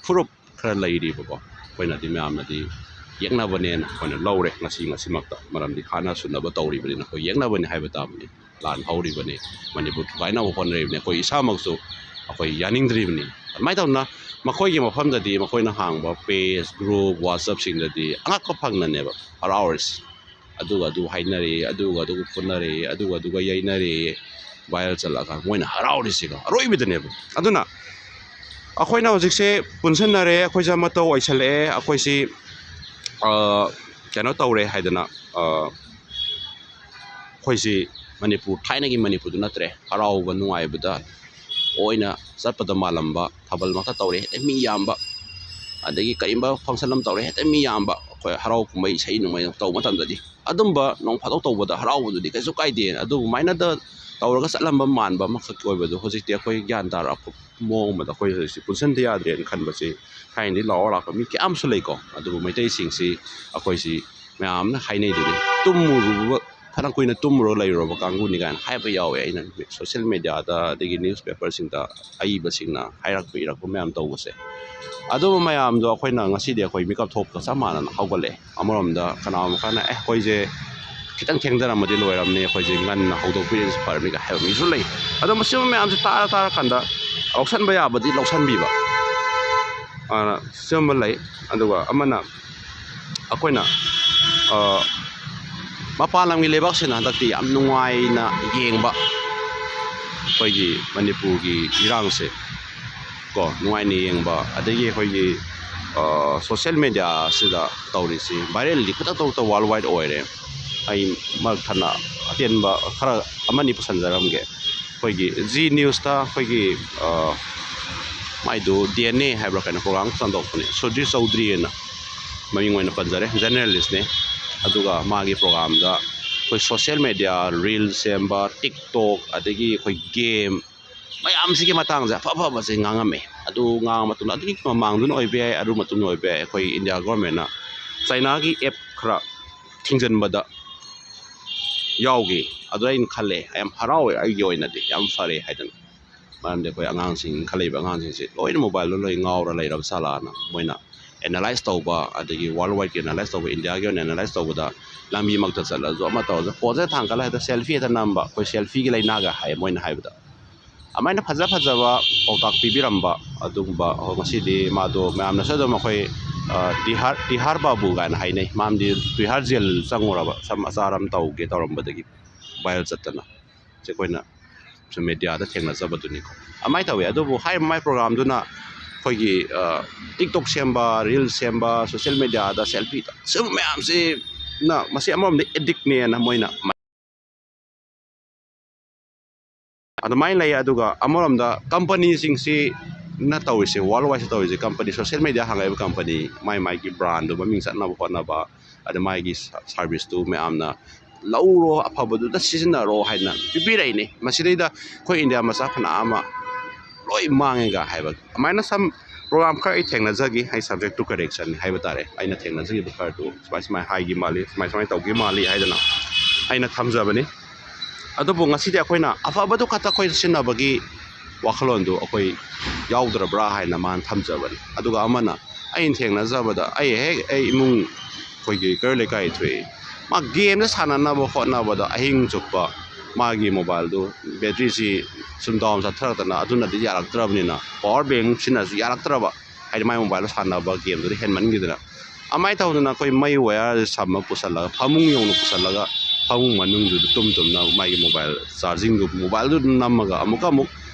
ꯐꯨꯔꯨꯞ ꯈꯔ ꯂꯩꯔꯤꯕꯀꯣ꯫ ꯑꯩꯈꯣꯏꯅꯗꯤ ꯃꯌꯥꯝꯅꯗꯤ ꯌꯦꯛꯅꯕꯅꯦꯅ ꯑꯩꯈꯣꯏꯅ ꯂꯧꯔꯦ ꯉꯁꯤ ꯉꯁꯤꯃꯛꯇ, ꯃꯔꯝꯗꯤ ꯍꯥꯠꯅ ꯁꯨꯅꯕ ꯇꯧꯔꯤꯕꯅꯤꯅ ꯑꯩꯈꯣꯏ ꯌꯦꯛꯅꯕꯅꯦ ꯍꯥꯏꯕ ꯇꯥꯕꯅꯤ꯫ ꯂꯥꯟ ꯍꯧꯔꯤꯕꯅꯤ, ꯃꯅꯤꯄꯨꯔ ꯊꯨꯒꯥꯏꯅꯕ ꯍꯣꯠꯅꯔꯤꯕꯅꯤ꯫ ꯑꯩꯈꯣꯏ ꯏꯁꯥꯃꯛꯁꯨ ꯑꯩꯈꯣꯏ ꯌꯥꯅꯤꯡꯗ꯭ꯔꯤꯕꯅꯤ꯫ ꯑꯗꯨꯃꯥꯏꯅ ꯇꯧꯗꯅ ꯃꯈꯣꯏꯒꯤ ꯃꯐꯝꯗꯗꯤ, ꯃꯈꯣꯏꯅ ꯍꯥꯡꯕ ꯄꯦꯖ, ꯒ꯭ꯔꯨꯞ, ꯋꯥꯆꯞꯁꯤꯡꯗꯗꯤ ꯑꯉꯛꯄ ꯐꯪꯅꯅꯦꯕ ꯍꯔꯥꯎꯔꯤꯁꯤ꯫ ꯑꯗꯨꯒ ꯑꯗꯨ ꯍꯥꯏꯅꯔꯦ, ꯑꯗꯨꯒ ꯑꯗꯨ ꯐꯨꯅꯔꯦ, ꯑꯗꯨꯒ ꯑꯗꯨꯒ ꯌꯩꯅꯔꯦ, ꯚꯥꯏꯔꯦꯜ ꯆꯠꯂꯛꯑꯀꯥꯟꯗ ꯃꯣꯏꯅ ꯍꯔꯥꯎꯔꯤꯁꯤꯀꯣ, ꯑꯔꯣꯏꯕꯗꯅꯦꯕ꯫ ꯑꯗꯨꯅ ꯑꯩꯈꯣꯏꯅ ꯍꯧꯖꯤꯛꯁꯦ ꯄꯨꯟꯁꯤꯟꯅꯔꯦ, ꯑꯩꯈꯣꯏꯁꯦ ꯑꯃꯠꯇ ꯑꯣꯏꯁꯜꯂꯛꯑꯦ, ꯑꯩꯈꯣꯏꯁꯤ, ꯑ, ꯀꯩꯅꯣ ꯇꯧꯔꯦ ꯍꯥꯏꯗꯅ, ꯑ, ꯑꯩꯈꯣꯏꯁꯤ ꯃꯅꯤꯄꯨꯔ, ꯊꯥꯏꯅꯒꯤ ꯃꯅꯤꯄꯨꯔꯗꯨ ꯅꯠꯇ꯭ꯔꯦ꯫ ꯍꯔꯥꯎꯕ ꯅꯨꯡꯉꯥꯏꯕꯗ ꯑꯣꯏꯅ ꯆꯠꯄꯗ ꯃꯥꯜꯂꯝꯕ ꯊꯥꯕꯜꯃꯛꯇ ꯇꯧꯔꯦ, ꯍꯦꯛꯇ ꯃꯤ ꯌꯥꯝꯕ, ꯑꯗꯒꯤ ꯀꯔꯤꯒꯨꯝꯕ ꯐꯪꯁꯟ ꯑꯃ ꯇꯧꯔꯦ, ꯍꯦꯛꯇ ꯃꯤ ꯌꯥꯝꯕ, ꯑꯩꯈꯣꯏ ꯍꯔꯥꯎ ꯀꯨꯝꯍꯩ, ꯏꯁꯩ ꯅꯣꯡꯃꯥꯏ ꯇꯧꯕ ꯃꯇꯝꯗꯗꯤ, ꯑꯗꯨꯝꯕ ꯅꯣꯡ ꯐꯥꯗꯣꯛ ꯇꯧꯕꯗ ꯍꯔꯥꯎꯕꯗꯨꯗꯤ ꯀꯩꯁꯨ ꯀꯥꯏꯗꯦ꯫ ꯑꯗꯨꯃꯥꯏꯅꯗ ꯇꯧꯔꯒ ꯆꯠꯂꯝꯕ ꯃꯥꯟꯕ ꯑꯃꯈꯛꯀꯤ ꯑꯣꯏꯕꯗꯣ ꯍꯧꯖꯤꯛꯇꯤ ꯑꯩꯈꯣꯏ ꯒ꯭ꯌꯥꯟ ꯇꯥꯔꯛꯄ ꯃꯑꯣꯡ ꯑꯃꯗ ꯑꯩꯈꯣꯏ ꯍꯧꯖꯤꯛꯁꯤ ꯄꯨꯟꯁꯤꯟꯗ ꯌꯥꯗ꯭ꯔꯦꯅ ꯈꯟꯕꯁꯤ ꯊꯥꯏꯅꯗꯤ ꯂꯥꯛꯑꯣ ꯂꯥꯛꯄ ꯃꯤ ꯀꯌꯥ ꯑꯃꯁꯨ ꯂꯩꯀꯣ꯫ ꯑꯗꯨꯕꯨ ꯃꯩꯇꯩꯁꯤꯡꯁꯤ ꯑꯩꯈꯣꯏꯁꯤ ꯃꯌꯥꯝꯅ ꯍꯥꯏꯅꯩꯗꯨꯅꯤ, ꯇꯨꯝꯃꯨꯕ, ꯐꯅ ꯀꯨꯏꯅ ꯇꯨꯝꯃꯨꯔꯒ ꯂꯩꯔꯨꯔꯕ ꯀꯥꯡꯕꯨꯅꯤ ꯀꯥꯏꯅ ꯍꯥꯏꯕ ꯌꯥꯎꯋꯦ꯫ ꯑꯩꯅ ꯁꯣꯁꯦꯜ ꯃꯦꯗꯤꯌꯥꯗ ꯑꯗꯒꯤ ꯅ꯭ꯌꯨꯁ ꯄꯦꯄꯔꯁꯤꯡꯗ ꯑꯏꯕꯁꯤꯡꯅ ꯍꯥꯏꯔꯛꯄ ꯏꯔꯛꯄ ꯃꯌꯥꯝ ꯇꯧꯕꯁꯦ꯫ ꯑꯗꯨꯝꯕ ꯃꯌꯥꯝꯗꯣ ꯑꯩꯈꯣꯏꯅ ꯉꯁꯤꯗꯤ ꯑꯩꯈꯣꯏ ꯃꯤꯀꯞ ꯊꯣꯛꯄꯒ ꯆꯞ ꯃꯥꯟꯅꯅ ꯍꯧꯒꯠꯂꯛꯑꯦ꯫ ꯑꯃꯔꯣꯝꯗ ꯀꯅꯥꯒꯨꯝꯕ ꯈꯔꯅ "ꯑꯦ, ꯑꯩꯈꯣꯏꯁꯦ ꯈꯤꯇꯪ ꯊꯦꯡꯊꯔꯝꯃꯗꯤ ꯂꯣꯏꯔꯝꯅꯤ, ꯑꯩꯈꯣꯏꯁꯦ ꯉꯟꯅ ꯍꯧꯗꯣꯛꯄꯤꯔꯛꯏꯁꯦ ꯐꯔꯝꯃꯤꯒ" ꯍꯥꯏꯕ ꯃꯤꯁꯨ ꯂꯩ꯫ ꯑꯗꯣ ꯃꯁꯤꯒꯨꯝꯕ ꯃꯌꯥꯝꯁꯦ ꯇꯥꯔ ꯇꯥꯔꯀꯥꯟꯗ ꯂꯧꯁꯟꯕ ꯌꯥꯕꯗꯤ ꯂꯧꯁꯟꯕꯤꯕ, ꯑꯗꯨꯅ ꯁꯤꯒꯨꯝꯕ ꯂꯩ꯫ ꯑꯗꯨꯒ ꯑꯃꯅ ꯑꯩꯈꯣꯏꯅ, ꯑ, ꯃꯄꯥꯟ ꯂꯝꯒꯤ ꯂꯩꯕꯥꯛꯁꯤꯅ ꯍꯟꯗꯛꯇꯤ ꯌꯥꯝ ꯅꯨꯡꯉꯥꯏꯅ ꯌꯦꯡꯕ ꯑꯩꯈꯣꯏꯒꯤ ꯃꯅꯤꯄꯨꯔꯒꯤ ꯏꯔꯥꯡꯁꯦ ꯀꯣ, ꯅꯨꯡꯉꯥꯏꯅ ꯌꯦꯡꯕ, ꯑꯗꯒꯤ ꯑꯩꯈꯣꯏꯒꯤ, ꯑ, ꯁꯣꯁꯦꯜ ꯃꯦꯗꯤꯌꯥꯁꯤꯗ ꯇꯧꯔꯤꯁꯤ ꯚꯥꯏꯔꯦꯜꯗꯤ ꯈꯨꯗꯛꯇ ꯋꯥꯔꯜ ꯋꯥꯏꯗ ꯑꯣꯏꯔꯦ꯫ ꯑꯩ ꯃꯔꯛ ꯊꯠꯅ ꯑꯇꯦꯟꯕ ꯈꯔ ꯑꯃꯅꯤ ꯄꯨꯁꯟꯖꯔꯝꯒꯦ꯫ ꯑꯩꯈꯣꯏꯒꯤ ꯖꯤ ꯅ꯭ꯌꯨꯁꯇ ꯑꯩꯈꯣꯏꯒꯤ, ꯑ, ꯃꯥꯏꯗꯨ ꯗꯤ ꯑꯦꯟ ꯑꯦ ꯍꯥꯏꯕ꯭ꯔꯥ ꯀꯩꯅꯣ ꯄ꯭ꯔꯣꯒ꯭ꯔꯥꯝ ꯁꯟꯗꯣꯛꯄꯅꯦ, ꯁꯨꯙꯤꯔ ꯆꯧꯙꯔꯤ ꯑꯅ ꯃꯃꯤꯡ ꯑꯣꯏꯅ ꯄꯟꯖꯔꯦ, ꯖꯔꯅꯦꯂꯤꯁꯅꯦ꯫ ꯑꯗꯨꯒ ꯃꯥꯒꯤ ꯄ꯭ꯔꯣꯒ꯭ꯔꯥꯝꯗ ꯑꯩꯈꯣꯏ ꯁꯣꯁꯦꯜ ꯃꯦꯗꯤꯌꯥ ꯔꯤꯜ ꯁꯦꯝꯕ, ꯇꯤꯛꯇꯣꯛ, ꯑꯗꯒꯤ ꯑꯩꯈꯣꯏ ꯒꯦꯝ ꯃꯌꯥꯝꯁꯤꯒꯤ ꯃꯇꯥꯡꯁꯦ ꯑꯐ ꯑꯐꯕꯁꯦ ꯉꯥꯡꯉꯝꯃꯦ꯫ ꯑꯗꯨ ꯉꯥꯡꯕ ꯃꯇꯝꯗ ꯑꯗꯨꯒꯤ ꯃꯃꯥꯡꯗꯨꯅ ꯑꯣꯏꯕ ꯌꯥꯏ, ꯑꯗꯨ ꯃꯇꯨꯡꯗ ꯑꯣꯏꯕ ꯌꯥꯏ, ꯑꯩꯈꯣꯏ ꯏꯟꯗꯤꯌꯥ ꯒꯣꯔꯃꯦꯟꯅ ꯆꯥꯏꯅꯥꯒꯤ ꯑꯦꯞ ꯈꯔ ꯊꯤꯡꯖꯤꯟꯕꯗ ꯌꯥꯎꯈꯤ꯫ ꯑꯗꯨ ꯑꯩꯅ ꯈꯜꯂꯦ, ꯌꯥꯝ ꯍꯔꯥꯎꯋꯦ, ꯑꯩꯒꯤ ꯑꯣꯏꯅꯗꯤ ꯌꯥꯝ ꯐꯔꯦ ꯍꯥꯏꯗꯅ꯫ ꯃꯔꯝꯗꯤ ꯑꯩꯈꯣꯏ ꯑꯉꯥꯡꯁꯤꯡ, ꯏꯟꯈꯠꯂꯛꯏꯕ ꯑꯉꯥꯡꯁꯤꯡꯁꯤ ꯂꯣꯏꯅ ꯃꯣꯕꯥꯏꯜꯗ ꯂꯣꯏ ꯉꯥꯎꯔ ꯂꯩꯔꯕ ꯁꯥꯂꯥꯅ ꯃꯣꯏꯅ ꯑꯦꯅꯥꯂꯥꯏꯁ ꯇꯧꯕ, ꯑꯗꯒꯤ ꯋꯥꯔꯜ ꯋꯥꯏꯗꯀꯤ ꯑꯦꯅꯥꯂꯥꯏꯁ ꯇꯧꯕ, ꯏꯟꯗꯤꯌꯥꯒꯤ ꯑꯣꯏꯅ ꯑꯦꯅꯥꯂꯥꯏꯁ ꯇꯧꯕꯗ ꯂꯝꯕꯤꯃꯛꯇ ꯆꯠꯂꯁꯨ ꯑꯃ ꯇꯧꯔꯁꯨ ꯐꯣꯟꯁꯦ ꯊꯥꯡꯒꯠꯂ ꯍꯦꯛꯇ ꯁꯦꯜꯐꯤ ꯍꯦꯛꯇ ꯅꯝꯕ, ꯑꯩꯈꯣꯏ ꯁꯦꯜꯐꯤꯒꯤ ꯂꯥꯏꯅꯥꯒ ꯍꯥꯏ ꯃꯣꯏꯅ ꯍꯥꯏꯕꯗ꯫ ꯑꯗꯨꯃꯥꯏꯅ ꯐꯖ ꯐꯖꯕ ꯄꯥꯎꯇꯥꯛ ꯄꯤꯕꯤꯔꯝꯕ ꯑꯗꯨꯒꯨꯝꯕ, ꯑꯩꯈꯣꯏ ꯉꯁꯤꯗꯤ ꯃꯥꯗꯣ ꯃꯌꯥꯝꯅꯁꯨ ꯑꯗꯨꯝ ꯑꯩꯈꯣꯏ, ꯑ, ꯇꯤꯍꯥꯔ, ꯇꯤꯍꯥꯔ ꯕꯥꯕꯨ ꯀꯥꯏꯅ ꯍꯥꯏꯅꯩ꯫ ꯃꯥꯗꯤ ꯇꯤꯍꯥꯔ ꯖꯦꯜ ꯆꯪꯉꯨꯔꯕ, ꯁꯝ ꯑꯆꯥꯔ ꯑꯃ ꯇꯧꯒꯦ ꯇꯧꯔꯝꯕꯗꯒꯤ ꯚꯥꯏꯔꯦꯜ ꯆꯠꯇꯅ꯫ ꯁꯤ ꯑꯩꯈꯣꯏꯅ ꯁꯣꯁꯦꯜ ꯃꯦꯗꯤꯌꯥꯗ ꯊꯦꯡꯅꯖꯕꯗꯨꯅꯤꯀꯣ꯫ ꯑꯗꯨꯃꯥꯏꯅ ꯇꯧꯋꯤ꯫ ꯑꯗꯨꯕꯨ ꯍꯥꯏꯔꯤꯕ ꯃꯥꯏ ꯄ꯭ꯔꯣꯒ꯭ꯔꯥꯝꯗꯨꯅ ꯑꯩꯈꯣꯏꯒꯤ, ꯑ, ꯇꯤꯛꯇꯣꯛ ꯁꯦꯝꯕ, ꯔꯤꯜꯁ ꯁꯦꯝꯕ, ꯁꯣꯁꯦꯜ ꯃꯦꯗꯤꯌꯥꯗ ꯁꯦꯜꯐꯤ ꯁꯤꯒꯨꯝꯕ ꯃꯌꯥꯝꯁꯤꯅ, ꯃꯁꯤ ꯑꯃꯔꯣꯝꯗ ꯑꯦꯗꯤꯛꯅꯦꯅ ꯃꯣꯏꯅ ꯑꯗꯨꯃꯥꯏꯅ ꯂꯩ꯫ ꯑꯗꯨꯒ ꯑꯃꯔꯣꯝꯗ ꯀꯝꯄꯅꯤꯁꯤꯡꯁꯤ ꯅ ꯇꯧꯔꯤꯁꯦ, ꯋꯥꯔꯜ ꯋꯥꯏꯗ ꯇꯧꯔꯤꯁꯦ, ꯀꯝꯄꯅꯤ, ꯁꯣꯁꯦꯜ ꯃꯦꯗꯤꯌꯥ ꯍꯥꯡꯉꯛꯏꯕ ꯀꯝꯄꯅꯤ, ꯃꯥꯏ ꯃꯥꯏꯒꯤ ꯕ꯭ꯔꯥꯟꯗꯨ ꯃꯃꯤꯡ ꯆꯠꯅꯕ ꯍꯣꯠꯅꯕ, ꯑꯗ ꯃꯥꯒꯤ ꯁ-, ꯁꯥꯔꯚꯤꯁꯇꯨ ꯃꯌꯥꯝꯅ ꯂꯧꯔꯣ, ꯑꯐꯕꯗꯨꯗ ꯁꯤꯖꯤꯟꯅꯔꯣ ꯍꯥꯏꯗꯅ ꯄꯤꯕꯤꯔꯛꯏꯅꯦ꯫ ꯃꯁꯤꯗꯩꯗ ꯑꯩꯈꯣꯏ ꯏꯟꯗꯤꯌꯥ ꯃꯆꯥ ꯐꯅꯌꯥꯝ ꯑꯃ ꯂꯣꯏ ꯃꯥꯡꯉꯦꯒ ꯍꯥꯏꯕ꯫ ꯑꯗꯨꯃꯥꯏꯅ ꯁꯝ ꯄ꯭ꯔꯣꯒ꯭ꯔꯥꯝ ꯈꯔ ꯑꯩ ꯊꯦꯡꯅꯖꯈꯤ, ꯑꯩ subject to correction ꯍꯥꯏꯕ ꯇꯥꯔꯦ, ꯑꯩꯅ ꯊꯦꯡꯅꯖꯈꯤꯕ ꯈꯔꯗꯨ ꯁꯨꯃꯥꯏ ꯁꯨꯃꯥꯏꯅ ꯍꯥꯏꯈꯤ ꯃꯥꯜꯂꯤ, ꯁꯨꯃꯥꯏ ꯁꯨꯃꯥꯏꯅ ꯇꯧꯈꯤ ꯃꯥꯜꯂꯤ ꯍꯥꯏꯗꯅ ꯑꯩꯅ ꯊꯝꯖꯕꯅꯤ꯫ ꯑꯗꯨꯕꯨ ꯉꯁꯤꯗꯤ ꯑꯩꯈꯣꯏꯅ ꯑꯐꯕꯗꯨ ꯈꯛꯇ ꯑꯩꯈꯣꯏ ꯁꯤꯖꯤꯟꯅꯕꯒꯤ ꯋꯥꯈꯜꯂꯣꯟꯗꯨ ꯑꯩꯈꯣꯏ ꯌꯥꯎꯗ꯭ꯔꯕ꯭ꯔꯥ ꯍꯥꯏꯅ ꯃꯥꯅ ꯊꯝꯖꯕꯅꯤ꯫ ꯑꯗꯨꯒ ꯑꯃꯅ, ꯑꯩꯅ ꯊꯦꯡꯅꯖꯕꯗ, ꯑꯩ ꯍꯦꯛ ꯑꯩ ꯏꯃꯨꯡ ꯑꯩꯈꯣꯏꯒꯤ ꯀꯩꯔꯣꯜ ꯂꯩꯀꯥꯏ ꯊꯣꯛꯏ, ꯃꯥ ꯒꯦꯝꯗ ꯁꯥꯟꯅꯅꯕ ꯍꯣꯠꯅꯕꯗ ꯑꯍꯤꯡ ꯆꯨꯞꯄ ꯃꯥꯒꯤ ꯃꯣꯕꯥꯏꯜꯗꯨ ꯕꯦꯇ꯭ꯔꯤꯁꯤ ꯁꯨꯝ ꯗꯥꯎꯟ ꯆꯠꯊꯔꯛꯇꯅ, ꯑꯗꯨꯅꯗꯤ ꯌꯥꯔꯛꯇ꯭ꯔꯕꯅꯤꯅ, ꯄꯋꯥꯔ ꯕꯦꯡ ꯁꯤꯖꯤꯟꯅꯔꯁꯨ ꯌꯥꯔꯛꯇ꯭ꯔꯕ, ꯍꯥꯏꯗꯤ ꯃꯥꯏ ꯃꯣꯕꯥꯏꯜꯗꯣ ꯁꯥꯟꯅꯕ ꯒꯦꯝꯗꯨꯗ ꯍꯦꯟꯃꯟꯈꯤꯗꯅ꯫ ꯑꯃꯥꯏꯅ ꯇꯧꯗꯅ ꯑꯩꯈꯣꯏ ꯃꯩ ꯋꯥꯌꯔ ꯁꯝꯃ ꯄꯨꯁꯜꯂꯒ, ꯐꯃꯨꯡ ꯌꯧꯅ ꯄꯨꯁꯜꯂꯒ, ꯐꯃꯨꯡ ꯃꯅꯨꯡꯗꯨꯗ ꯇꯨꯝ ꯇꯨꯝꯅ ꯃꯥꯒꯤ ꯃꯣꯕꯥꯏꯜ ꯆꯥꯔꯖꯤꯡꯗꯨ, ꯃꯣꯕꯥꯏꯜꯗꯨ ꯑꯗꯨꯝ ꯅꯝꯃꯒ ꯑꯃꯨꯛꯀ ꯑꯃꯨꯛ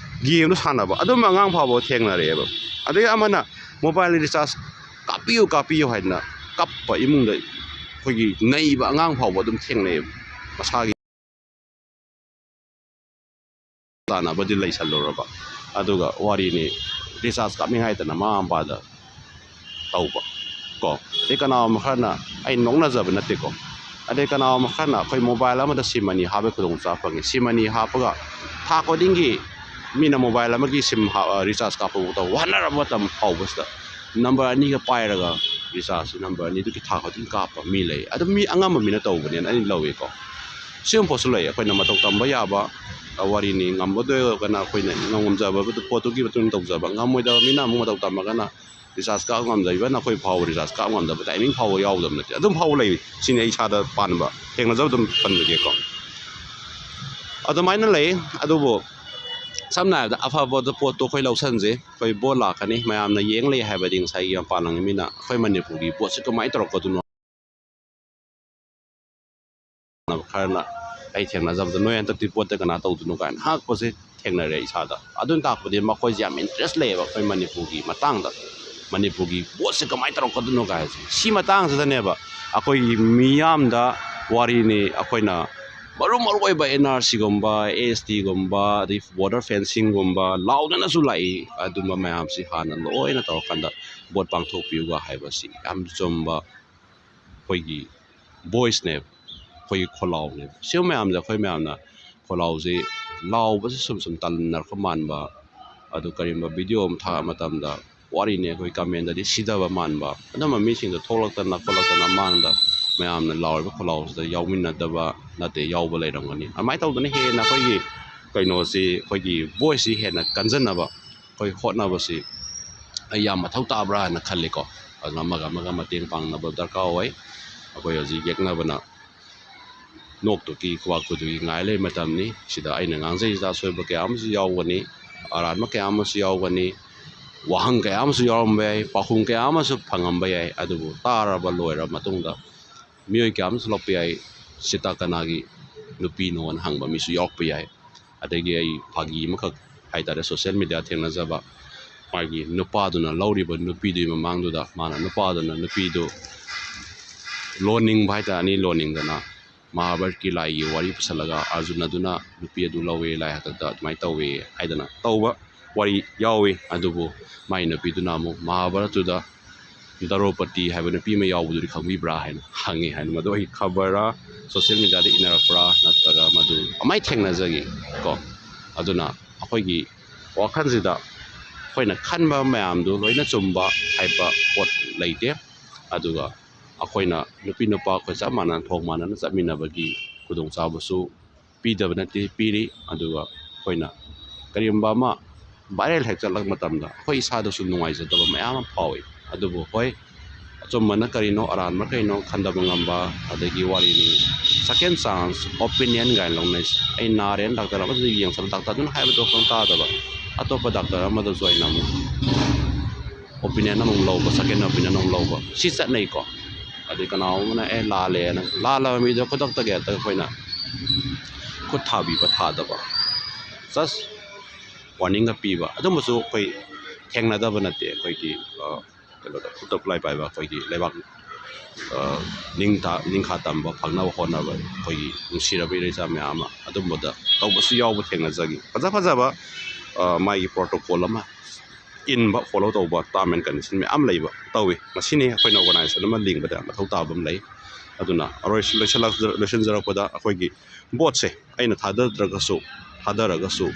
ꯒꯦꯝꯗꯣ ꯁꯥꯟꯅꯕ, ꯑꯗꯨꯝꯕ ꯑꯉꯥꯡ ꯐꯥꯎꯕ ꯊꯦꯡꯅꯔꯛꯑꯦꯕ꯫ ꯑꯗꯒꯤ ꯑꯃꯅ ꯃꯣꯕꯥꯏꯜ ꯔꯤꯆꯥꯔꯖ ꯀꯥꯞꯄꯤꯌꯨ, ꯀꯥꯞꯄꯤꯌꯨ ꯍꯥꯏꯗꯅ ꯀꯞꯄ, ꯏꯃꯨꯡꯗ ꯑꯩꯈꯣꯏꯒꯤ ꯅꯩꯕ ꯑꯉꯥꯡ ꯐꯥꯎꯕ ꯑꯗꯨꯝ ꯊꯦꯡꯅꯩꯑꯕ꯫ ꯃꯁꯥꯒꯤ ꯇꯥꯟꯅꯕꯗꯤ ꯂꯩꯁꯜꯂꯨꯔꯕ, ꯑꯗꯨꯒ ꯋꯥꯔꯤꯅꯤ, ꯔꯤꯆꯥꯔꯖ ꯀꯥꯞꯅꯤꯡꯉꯥꯏꯗꯅ ꯃꯃꯥ ꯃꯄꯥꯗ ꯇꯧꯕ ꯀꯣ꯫ ꯑꯗꯩ ꯀꯅꯥꯒꯨꯝꯕ ꯈꯔꯅ, ꯑꯩ ꯅꯣꯛꯅꯖꯕ ꯅꯠꯇꯦꯀꯣ, ꯑꯗꯩ ꯀꯅꯥꯒꯨꯝꯕ ꯈꯔꯅ ꯑꯩꯈꯣꯏ ꯃꯣꯕꯥꯏꯜ ꯑꯃꯗ ꯁꯤꯝ ꯑꯅꯤ ꯍꯥꯞꯄꯒꯤ ꯈꯨꯗꯣꯡꯆꯥꯕ ꯐꯪꯉꯤ꯫ ꯁꯤꯝ ꯑꯅꯤ ꯍꯥꯞꯄꯒ ꯊꯥ ꯈꯨꯗꯤꯡꯒꯤ ꯃꯤꯅ ꯃꯣꯕꯥꯏꯜ ꯑꯃꯒꯤ ꯁꯤꯝ ꯍꯥꯞ-, ꯑ, ꯔꯤꯆꯥꯔꯖ ꯀꯥꯞꯄ ꯐꯥꯎꯗ ꯋꯥꯅꯔꯕ ꯃꯇꯝ ꯐꯥꯎꯕꯁꯤꯗ ꯅꯝꯕꯔ ꯑꯅꯤꯒ ꯄꯥꯏꯔꯒ ꯔꯤꯆꯥꯔꯖꯁꯤ ꯅꯝꯕꯔ ꯑꯅꯤꯗꯨꯒꯤ ꯊꯥ ꯈꯨꯗꯤꯡ ꯀꯥꯞꯄ ꯃꯤ ꯂꯩ꯫ ꯑꯗꯨꯝ ꯃꯤ ꯑꯉꯝꯕ ꯃꯤꯅ ꯇꯧꯕꯅꯦꯅ ꯑꯩꯅ ꯂꯧꯏꯀꯣ꯫ ꯁꯤꯒꯨꯝꯕ ꯄꯣꯠꯁꯨ ꯂꯩ꯫ ꯑꯩꯈꯣꯏꯅ ꯃꯇꯧ ꯇꯝꯕ ꯌꯥꯕ, ꯑ, ꯋꯥꯔꯤꯅꯤ꯫ ꯉꯝꯕꯗꯣ ꯑꯣꯏꯔꯒꯅ ꯑꯩꯈꯣꯏꯅ ꯉꯝ-, ꯉꯝꯖꯕ ꯄꯣꯠꯇꯨꯒꯤ ꯃꯇꯨꯡ ꯏꯟꯅ ꯇꯧꯖꯕ, ꯉꯝꯃꯣꯏꯗꯕ ꯃꯤꯅ ꯑꯃꯨꯛ ꯃꯇꯧ ꯇꯝꯃꯒꯅ ꯔꯤꯆꯥꯔꯖ ꯀꯥꯞ ꯉꯝꯗꯕ, even ꯑꯩꯈꯣꯏ ꯐꯥꯎꯕ ꯔꯤꯆꯥꯔꯖ ꯀꯥꯞ ꯉꯝꯗꯕ ꯇꯥꯏꯃꯤꯡ ꯐꯥꯎꯕ ꯌꯥꯎꯗꯕ ꯅꯠꯇꯦ, ꯑꯗꯨꯝ ꯐꯥꯎꯕ ꯂꯩ꯫ ꯁꯤꯅꯤ ꯑꯩ ꯏꯁꯥꯗ ꯄꯥꯟꯕ, ꯊꯦꯡꯅꯖꯕ ꯑꯗꯨꯝ ꯄꯟꯖꯒꯦꯀꯣ꯫ ꯑꯗꯨꯃꯥꯏꯅ ꯂꯩ꯫ ꯑꯗꯨꯕꯨ ꯁꯝꯅ ꯍꯥꯏꯔꯕꯗ ꯑꯐꯕ ꯄꯣꯠꯇꯣ ꯑꯩꯈꯣꯏ ꯂꯧꯁꯟꯁꯦ꯫ ꯑꯩꯈꯣꯏ ꯚꯣꯠ ꯂꯥꯛꯀꯅꯤ, ꯃꯌꯥꯝꯅ ꯌꯦꯡ ꯂꯩ ꯍꯥꯏꯕꯗꯤ ꯉꯁꯥꯏꯒꯤ ꯃꯄꯥꯟ ꯂꯝꯒꯤ ꯃꯤꯅ ꯑꯩꯈꯣꯏ ꯃꯅꯤꯄꯨꯔꯒꯤ ꯚꯣꯠꯁꯤ ꯀꯃꯥꯏꯅ ꯇꯧꯔꯛꯀꯗꯣꯏꯅꯣ? ꯈꯔꯅ ꯑꯩ ꯊꯦꯡꯅꯖꯕꯗ, "ꯅꯣꯏ ꯍꯟꯗꯛꯇꯤ ꯚꯣꯠꯇ ꯀꯅꯥ ꯇꯧꯗꯣꯏꯅꯣ?" ꯀꯥꯏꯅ ꯍꯪꯉꯛꯄꯁꯦ ꯊꯦꯡꯅꯔꯦ ꯏꯁꯥꯗ꯫ ꯑꯗꯨꯅ ꯇꯥꯛꯄꯗꯤ ꯃꯈꯣꯏꯁꯦ ꯌꯥꯝ interest ꯂꯩꯌꯦꯕ ꯑꯩꯈꯣꯏ ꯃꯅꯤꯄꯨꯔꯒꯤ ꯃꯇꯥꯡꯗ, ꯃꯅꯤꯄꯨꯔꯒꯤ ꯚꯣꯠꯁꯦ ꯀꯃꯥꯏꯅ ꯇꯧꯔꯛꯀꯗꯣꯏꯅꯣ ꯀꯥꯏꯁꯦ꯫ ꯁꯤ ꯃꯇꯥꯡꯁꯤꯗꯅꯦꯕ ꯑꯩꯈꯣꯏꯒꯤ ꯃꯤꯌꯥꯝꯗ ꯋꯥꯔꯤꯅꯤ, ꯑꯩꯈꯣꯏꯅ ꯃꯔꯨ ꯃꯔꯨ ꯑꯣꯏꯕ ꯑꯦꯟ ꯑꯥꯔ ꯁꯤꯒꯨꯝꯕ, ꯑꯦꯁ ꯇꯤꯒꯨꯝꯕ, ꯑꯗꯩ ꯕꯣꯔꯗꯔ ꯐꯦꯟꯁꯤꯡꯒꯨꯝꯕ ꯂꯥꯎꯗꯅꯁꯨ ꯂꯥꯛꯏ꯫ ꯑꯗꯨꯝꯕ ꯃꯌꯥꯝꯁꯤ ꯍꯥꯟꯅ ꯂꯣꯏꯅ ꯇꯧꯔꯀꯥꯟꯗ ꯚꯣꯠ ꯄꯥꯡꯊꯣꯛꯄꯤꯌꯨꯒ ꯍꯥꯏꯕꯁꯤ ꯌꯥꯝ ꯆꯨꯝꯕ ꯑꯩꯈꯣꯏꯒꯤ ꯚꯣꯏꯁꯅꯦꯕ, ꯑꯩꯈꯣꯏꯒꯤ ꯈꯣꯜꯂꯥꯎꯅꯦꯕ꯫ ꯁꯤꯒꯨꯝꯕ ꯃꯌꯥꯝꯁꯦ ꯑꯩꯈꯣꯏ ꯃꯌꯥꯝꯅ ꯈꯣꯜꯂꯥꯎꯁꯤ ꯂꯥꯎꯕꯁꯤ ꯁꯨꯝ ꯁꯨꯝ ꯇꯟꯅꯔꯛꯄ ꯃꯥꯟꯕ, ꯑꯗꯨ ꯀꯔꯤꯒꯨꯝꯕ ꯚꯤꯗꯤꯑꯣ ꯑꯃ ꯊꯥꯒꯠ ꯃꯇꯝꯗ ꯋꯥꯔꯤꯅꯤ ꯑꯩꯈꯣꯏ ꯀꯃꯦꯟꯗꯗꯤ ꯁꯤꯊꯕ ꯃꯥꯟꯕ, ꯑꯗꯨꯝꯕ ꯃꯤꯁꯤꯡꯗꯣ ꯊꯣꯛꯂꯛꯇꯅ ꯈꯣꯠꯂꯛꯇꯅ ꯃꯥꯡꯗ ꯃꯌꯥꯝꯅ ꯂꯥꯎꯔꯤꯕ ꯈꯣꯜꯂꯥꯎꯁꯤꯗ ꯌꯥꯎꯃꯤꯟꯅꯗꯕ ꯅꯠꯇꯦ, ꯌꯥꯎꯕ ꯂꯩꯔꯝꯒꯅꯤ꯫ ꯑꯗꯨꯃꯥꯏꯅ ꯇꯧꯗꯅ ꯍꯦꯟꯅ ꯑꯩꯈꯣꯏꯒꯤ ꯀꯩꯅꯣꯁꯤ, ꯑꯩꯈꯣꯏꯒꯤ ꯚꯣꯏꯁꯁꯤ ꯍꯦꯟꯅ ꯀꯟꯖꯟꯅꯕ ꯑꯩꯈꯣꯏ ꯍꯣꯠꯅꯕꯁꯤ ꯑꯩ ꯌꯥꯝ ꯃꯊꯧ ꯇꯥꯕ꯭ꯔꯥ ꯍꯥꯏꯅ ꯈꯜꯂꯤꯀꯣ꯫ ꯑꯗꯨꯅ ꯑꯃꯒ ꯑꯃꯒ ꯃꯇꯦꯡ ꯄꯥꯡꯅꯕ ꯗꯔꯀꯥꯔ ꯑꯣꯏ꯫ ꯑꯩꯈꯣꯏ ꯍꯧꯖꯤꯛ ꯌꯦꯛꯅꯕꯅ ꯅꯣꯛꯇꯨꯒꯤ ꯈꯨꯕꯥꯛ ꯈꯨꯗꯨꯒꯤ ꯉꯥꯏ ꯂꯩ ꯃꯇꯝꯅꯤ꯫ ꯁꯤꯗ ꯑꯩꯅ ꯉꯥꯡꯖꯔꯤꯁꯤꯗ ꯑꯁꯣꯏꯕ ꯀꯌꯥ ꯑꯃꯁꯨ ꯌꯥꯎꯒꯅꯤ, ꯑꯔꯥꯟꯕ ꯀꯌꯥ ꯑꯃꯁꯨ ꯌꯥꯎꯒꯅꯤ, ꯋꯥꯍꯪ ꯀꯌꯥ ꯑꯃꯁꯨ ꯌꯥꯎꯔꯝꯕ ꯌꯥꯏ, ꯄꯥꯎꯈꯨꯝ ꯀꯌꯥ ꯑꯃꯁꯨ ꯐꯪꯉꯝꯕ ꯌꯥꯏ꯫ ꯑꯗꯨꯕꯨ ꯇꯥꯔꯕ ꯂꯣꯏꯔꯕ ꯃꯇꯨꯡꯗ ꯃꯤꯑꯣꯏ ꯀꯌꯥ ꯑꯃꯁꯨ ꯊꯣꯛꯂꯛꯄ ꯌꯥꯏ꯫ ꯁꯤꯇꯥ ꯀꯅꯥꯒꯤ ꯅꯨꯄꯤꯅꯣꯅ ꯍꯪꯕ ꯃꯤꯁꯨ ꯌꯥꯎꯔꯛꯄ ꯌꯥꯏ꯫ ꯑꯗꯒꯤ ꯑꯩ ꯐꯥꯒꯤ ꯑꯃꯈꯛ ꯍꯥꯏꯇꯥꯔꯦ, ꯁꯣꯁꯤꯌꯦꯜ ꯃꯦꯗꯤꯌꯥ ꯊꯦꯡꯅꯖꯕ, ꯃꯥꯒꯤ ꯅꯨꯄꯥꯗꯨꯅ ꯂꯧꯔꯤꯕ ꯅꯨꯄꯤꯗꯨꯒꯤ ꯃꯃꯥꯡꯗꯨꯗ ꯃꯥꯅ ꯅꯨꯄꯥꯗꯨꯅ ꯅꯨꯄꯤꯗꯨ ꯂꯣꯟꯅꯤꯡꯕ ꯍꯥꯏꯇꯥꯔꯦ, ꯑꯅꯤ ꯂꯣꯟꯅꯤꯡꯗꯅ ꯃꯍꯥꯚꯥꯔꯠꯀꯤ ꯂꯥꯏꯒꯤ ꯋꯥꯔꯤ ꯄꯨꯁꯜꯂꯒ ꯑꯔꯖꯨꯟ ꯑꯗꯨꯅ ꯅꯨꯄꯤ ꯑꯗꯨ ꯂꯧꯋꯦ, ꯂꯥꯏ ꯍꯥꯛꯇꯛꯇ ꯑꯗꯨꯃꯥꯏꯅ ꯇꯧꯋꯦ ꯍꯥꯏꯗꯅ ꯇꯧꯕ ꯋꯥꯔꯤ ꯌꯥꯎꯏ꯫ ꯑꯗꯨꯕꯨ ꯃꯥꯏ ꯅꯨꯄꯤꯗꯨꯅ ꯑꯃꯨꯛ ꯃꯍꯥꯚꯥꯔꯠꯇꯨꯗ ꯗ꯭ꯔꯧꯄꯗꯤ ꯍꯥꯏꯕ ꯅꯨꯄꯤ ꯑꯃ ꯌꯥꯎꯕꯗꯨꯗꯤ ꯈꯪꯕꯤꯕ꯭ꯔꯥ ꯍꯥꯏꯅ ꯍꯪꯉꯤ ꯍꯥꯏꯅ꯫ ꯃꯗꯨ ꯑꯩ ꯈꯕꯔ ꯁꯣꯁꯤꯌꯦꯜ ꯃꯦꯗꯤꯌꯥꯗ ꯏꯅꯔꯛꯄ꯭ꯔꯥ ꯅꯠꯇ꯭ꯔꯒ ꯃꯗꯨ ꯀꯃꯥꯏꯅ ꯊꯦꯡꯅꯖꯒꯦ ꯀꯣ? ꯑꯗꯨꯅ ꯑꯩꯈꯣꯏꯒꯤ ꯋꯥꯈꯜꯁꯤꯗ ꯑꯩꯈꯣꯏꯅ ꯈꯟꯕ ꯃꯌꯥꯝꯗꯨ ꯂꯣꯏꯅ ꯆꯨꯝꯕ ꯍꯥꯏꯕ ꯄꯣꯠ ꯂꯩꯇꯦ꯫ ꯑꯗꯨꯒ ꯑꯩꯈꯣꯏꯅ ꯅꯨꯄꯤ ꯅꯨꯄꯥ ꯑꯩꯈꯣꯏ ꯆꯞ ꯃꯥꯟꯅꯅ ꯊꯣꯡ ꯃꯥꯟꯅꯅ ꯆꯠꯃꯤꯟꯅꯕꯒꯤ ꯈꯨꯗꯣꯡꯆꯥꯕꯁꯨ ꯄꯤꯗꯕ ꯅꯠꯇꯦ, ꯄꯤꯔꯤ꯫ ꯑꯗꯨꯒ ꯑꯩꯈꯣꯏꯅ ꯀꯔꯤꯒꯨꯝꯕ ꯑꯃ ꯚꯥꯏꯔꯦꯜ ꯍꯦꯛ ꯆꯠꯂꯛꯄ ꯃꯇꯝꯗ ꯑꯩꯈꯣꯏ ꯏꯁꯥꯗꯁꯨ ꯅꯨꯡꯉꯥꯏꯖꯗꯕ ꯃꯌꯥꯝ ꯑꯃ ꯐꯥꯎꯏ꯫ ꯑꯗꯨꯕꯨ ꯍꯣꯏ, ꯑꯆꯨꯝꯕꯅ ꯀꯔꯤꯅꯣ, ꯑꯔꯥꯟꯕ ꯀꯔꯤꯅꯣ ꯈꯟꯗꯕ ꯉꯝꯕ, ꯑꯗꯒꯤ ꯋꯥꯔꯤꯅꯤ, ꯁꯦꯀꯦꯟ ꯆꯥꯟꯁ, ꯑꯣꯄꯤꯅꯤꯌꯟ ꯀꯥꯏꯅ ꯂꯧꯅꯩ꯫ ꯑꯩ ꯅꯥꯔꯦꯅ ꯗꯥꯛꯇꯔ ꯑꯃꯗ ꯌꯦꯡꯁꯜꯂ, ꯗꯥꯛꯇꯔꯗꯨꯅ ꯍꯥꯏꯕꯗꯣ ꯈꯛꯇꯪ ꯇꯥꯗꯕ, ꯑꯇꯣꯞꯄ ꯗꯥꯛꯇꯔ ꯑꯃꯗꯁꯨ ꯑꯩꯅ ꯑꯃꯨꯛ ꯑꯣꯄꯤꯅꯤꯌꯟ ꯑꯃꯨꯛ ꯂꯧꯕ, ꯁꯦꯀꯦꯟ ꯑꯣꯄꯤꯅꯤꯌꯟ ꯑꯃꯨꯛ ꯂꯧꯕ, ꯁꯤ ꯆꯠꯅꯩꯀꯣ꯫ ꯑꯗꯩ ꯀꯅꯥꯒꯨꯝꯕꯅ ꯑꯦ ꯂꯥꯜꯂꯦꯅ, ꯂꯥꯜꯂꯕ ꯃꯤꯗꯣ ꯈꯨꯗꯛꯇꯒꯤ ꯍꯦꯛꯇ ꯑꯩꯈꯣꯏꯅ ꯈꯨꯠ ꯊꯥꯕꯤꯕ ꯊꯥꯗꯕ, ꯖꯁ ꯋꯥꯔꯅꯤꯡꯒ ꯄꯤꯕ, ꯑꯗꯨꯝꯕꯁꯨ ꯑꯩꯈꯣꯏ ꯊꯦꯡꯅꯗꯕ ꯅꯠꯇꯦ꯫ ꯑꯩꯈꯣꯏꯒꯤ, ꯑ, ꯀꯩꯅꯣꯗ, ꯈꯨꯠꯇ ꯈꯨꯠꯂꯥꯏ ꯄꯥꯏꯕ ꯑꯩꯈꯣꯏꯒꯤ ꯂꯩꯕꯥꯛ ꯑ, ꯅꯤꯡꯊꯥ-, ꯅꯤꯡꯈꯥ ꯇꯝꯕ ꯐꯪꯅꯕ ꯍꯣꯠꯅꯕ ꯑꯩꯈꯣꯏꯒꯤ ꯅꯨꯡꯁꯤꯔꯕ ꯏꯔꯩꯆꯥ ꯃꯌꯥꯝ ꯑꯃ ꯑꯗꯨꯝꯕꯗ ꯇꯧꯕꯁꯨ ꯌꯥꯎꯕ ꯊꯦꯡꯅꯖꯈꯤ꯫ ꯐꯖ ꯐꯖꯕ, ꯑ, ꯃꯥꯒꯤ protocol ꯑꯃ ꯏꯟꯕ, follow ꯇꯧꯕ, term and condition ꯃꯌꯥꯝ ꯂꯩꯕ ꯇꯧꯏ꯫ ꯃꯁꯤꯅꯤ ꯑꯩꯈꯣꯏꯅ organization ꯑꯃ ꯂꯤꯡꯕꯗ ꯃꯊꯧ ꯇꯥꯕ ꯑꯃ ꯂꯩ꯫ ꯑꯗꯨꯅ ꯑꯔꯣꯏ-, ꯂꯣꯏꯁꯤꯜꯂꯛ-, ꯂꯣꯏꯁꯤꯟꯖꯔꯛꯄꯗ ꯑꯩꯈꯣꯏꯒꯤ ꯕꯣꯠꯁꯦ ꯑꯩꯅ ꯊꯥꯗꯗ꯭ꯔꯒꯁꯨ, ꯊꯥꯗꯔꯒꯁꯨ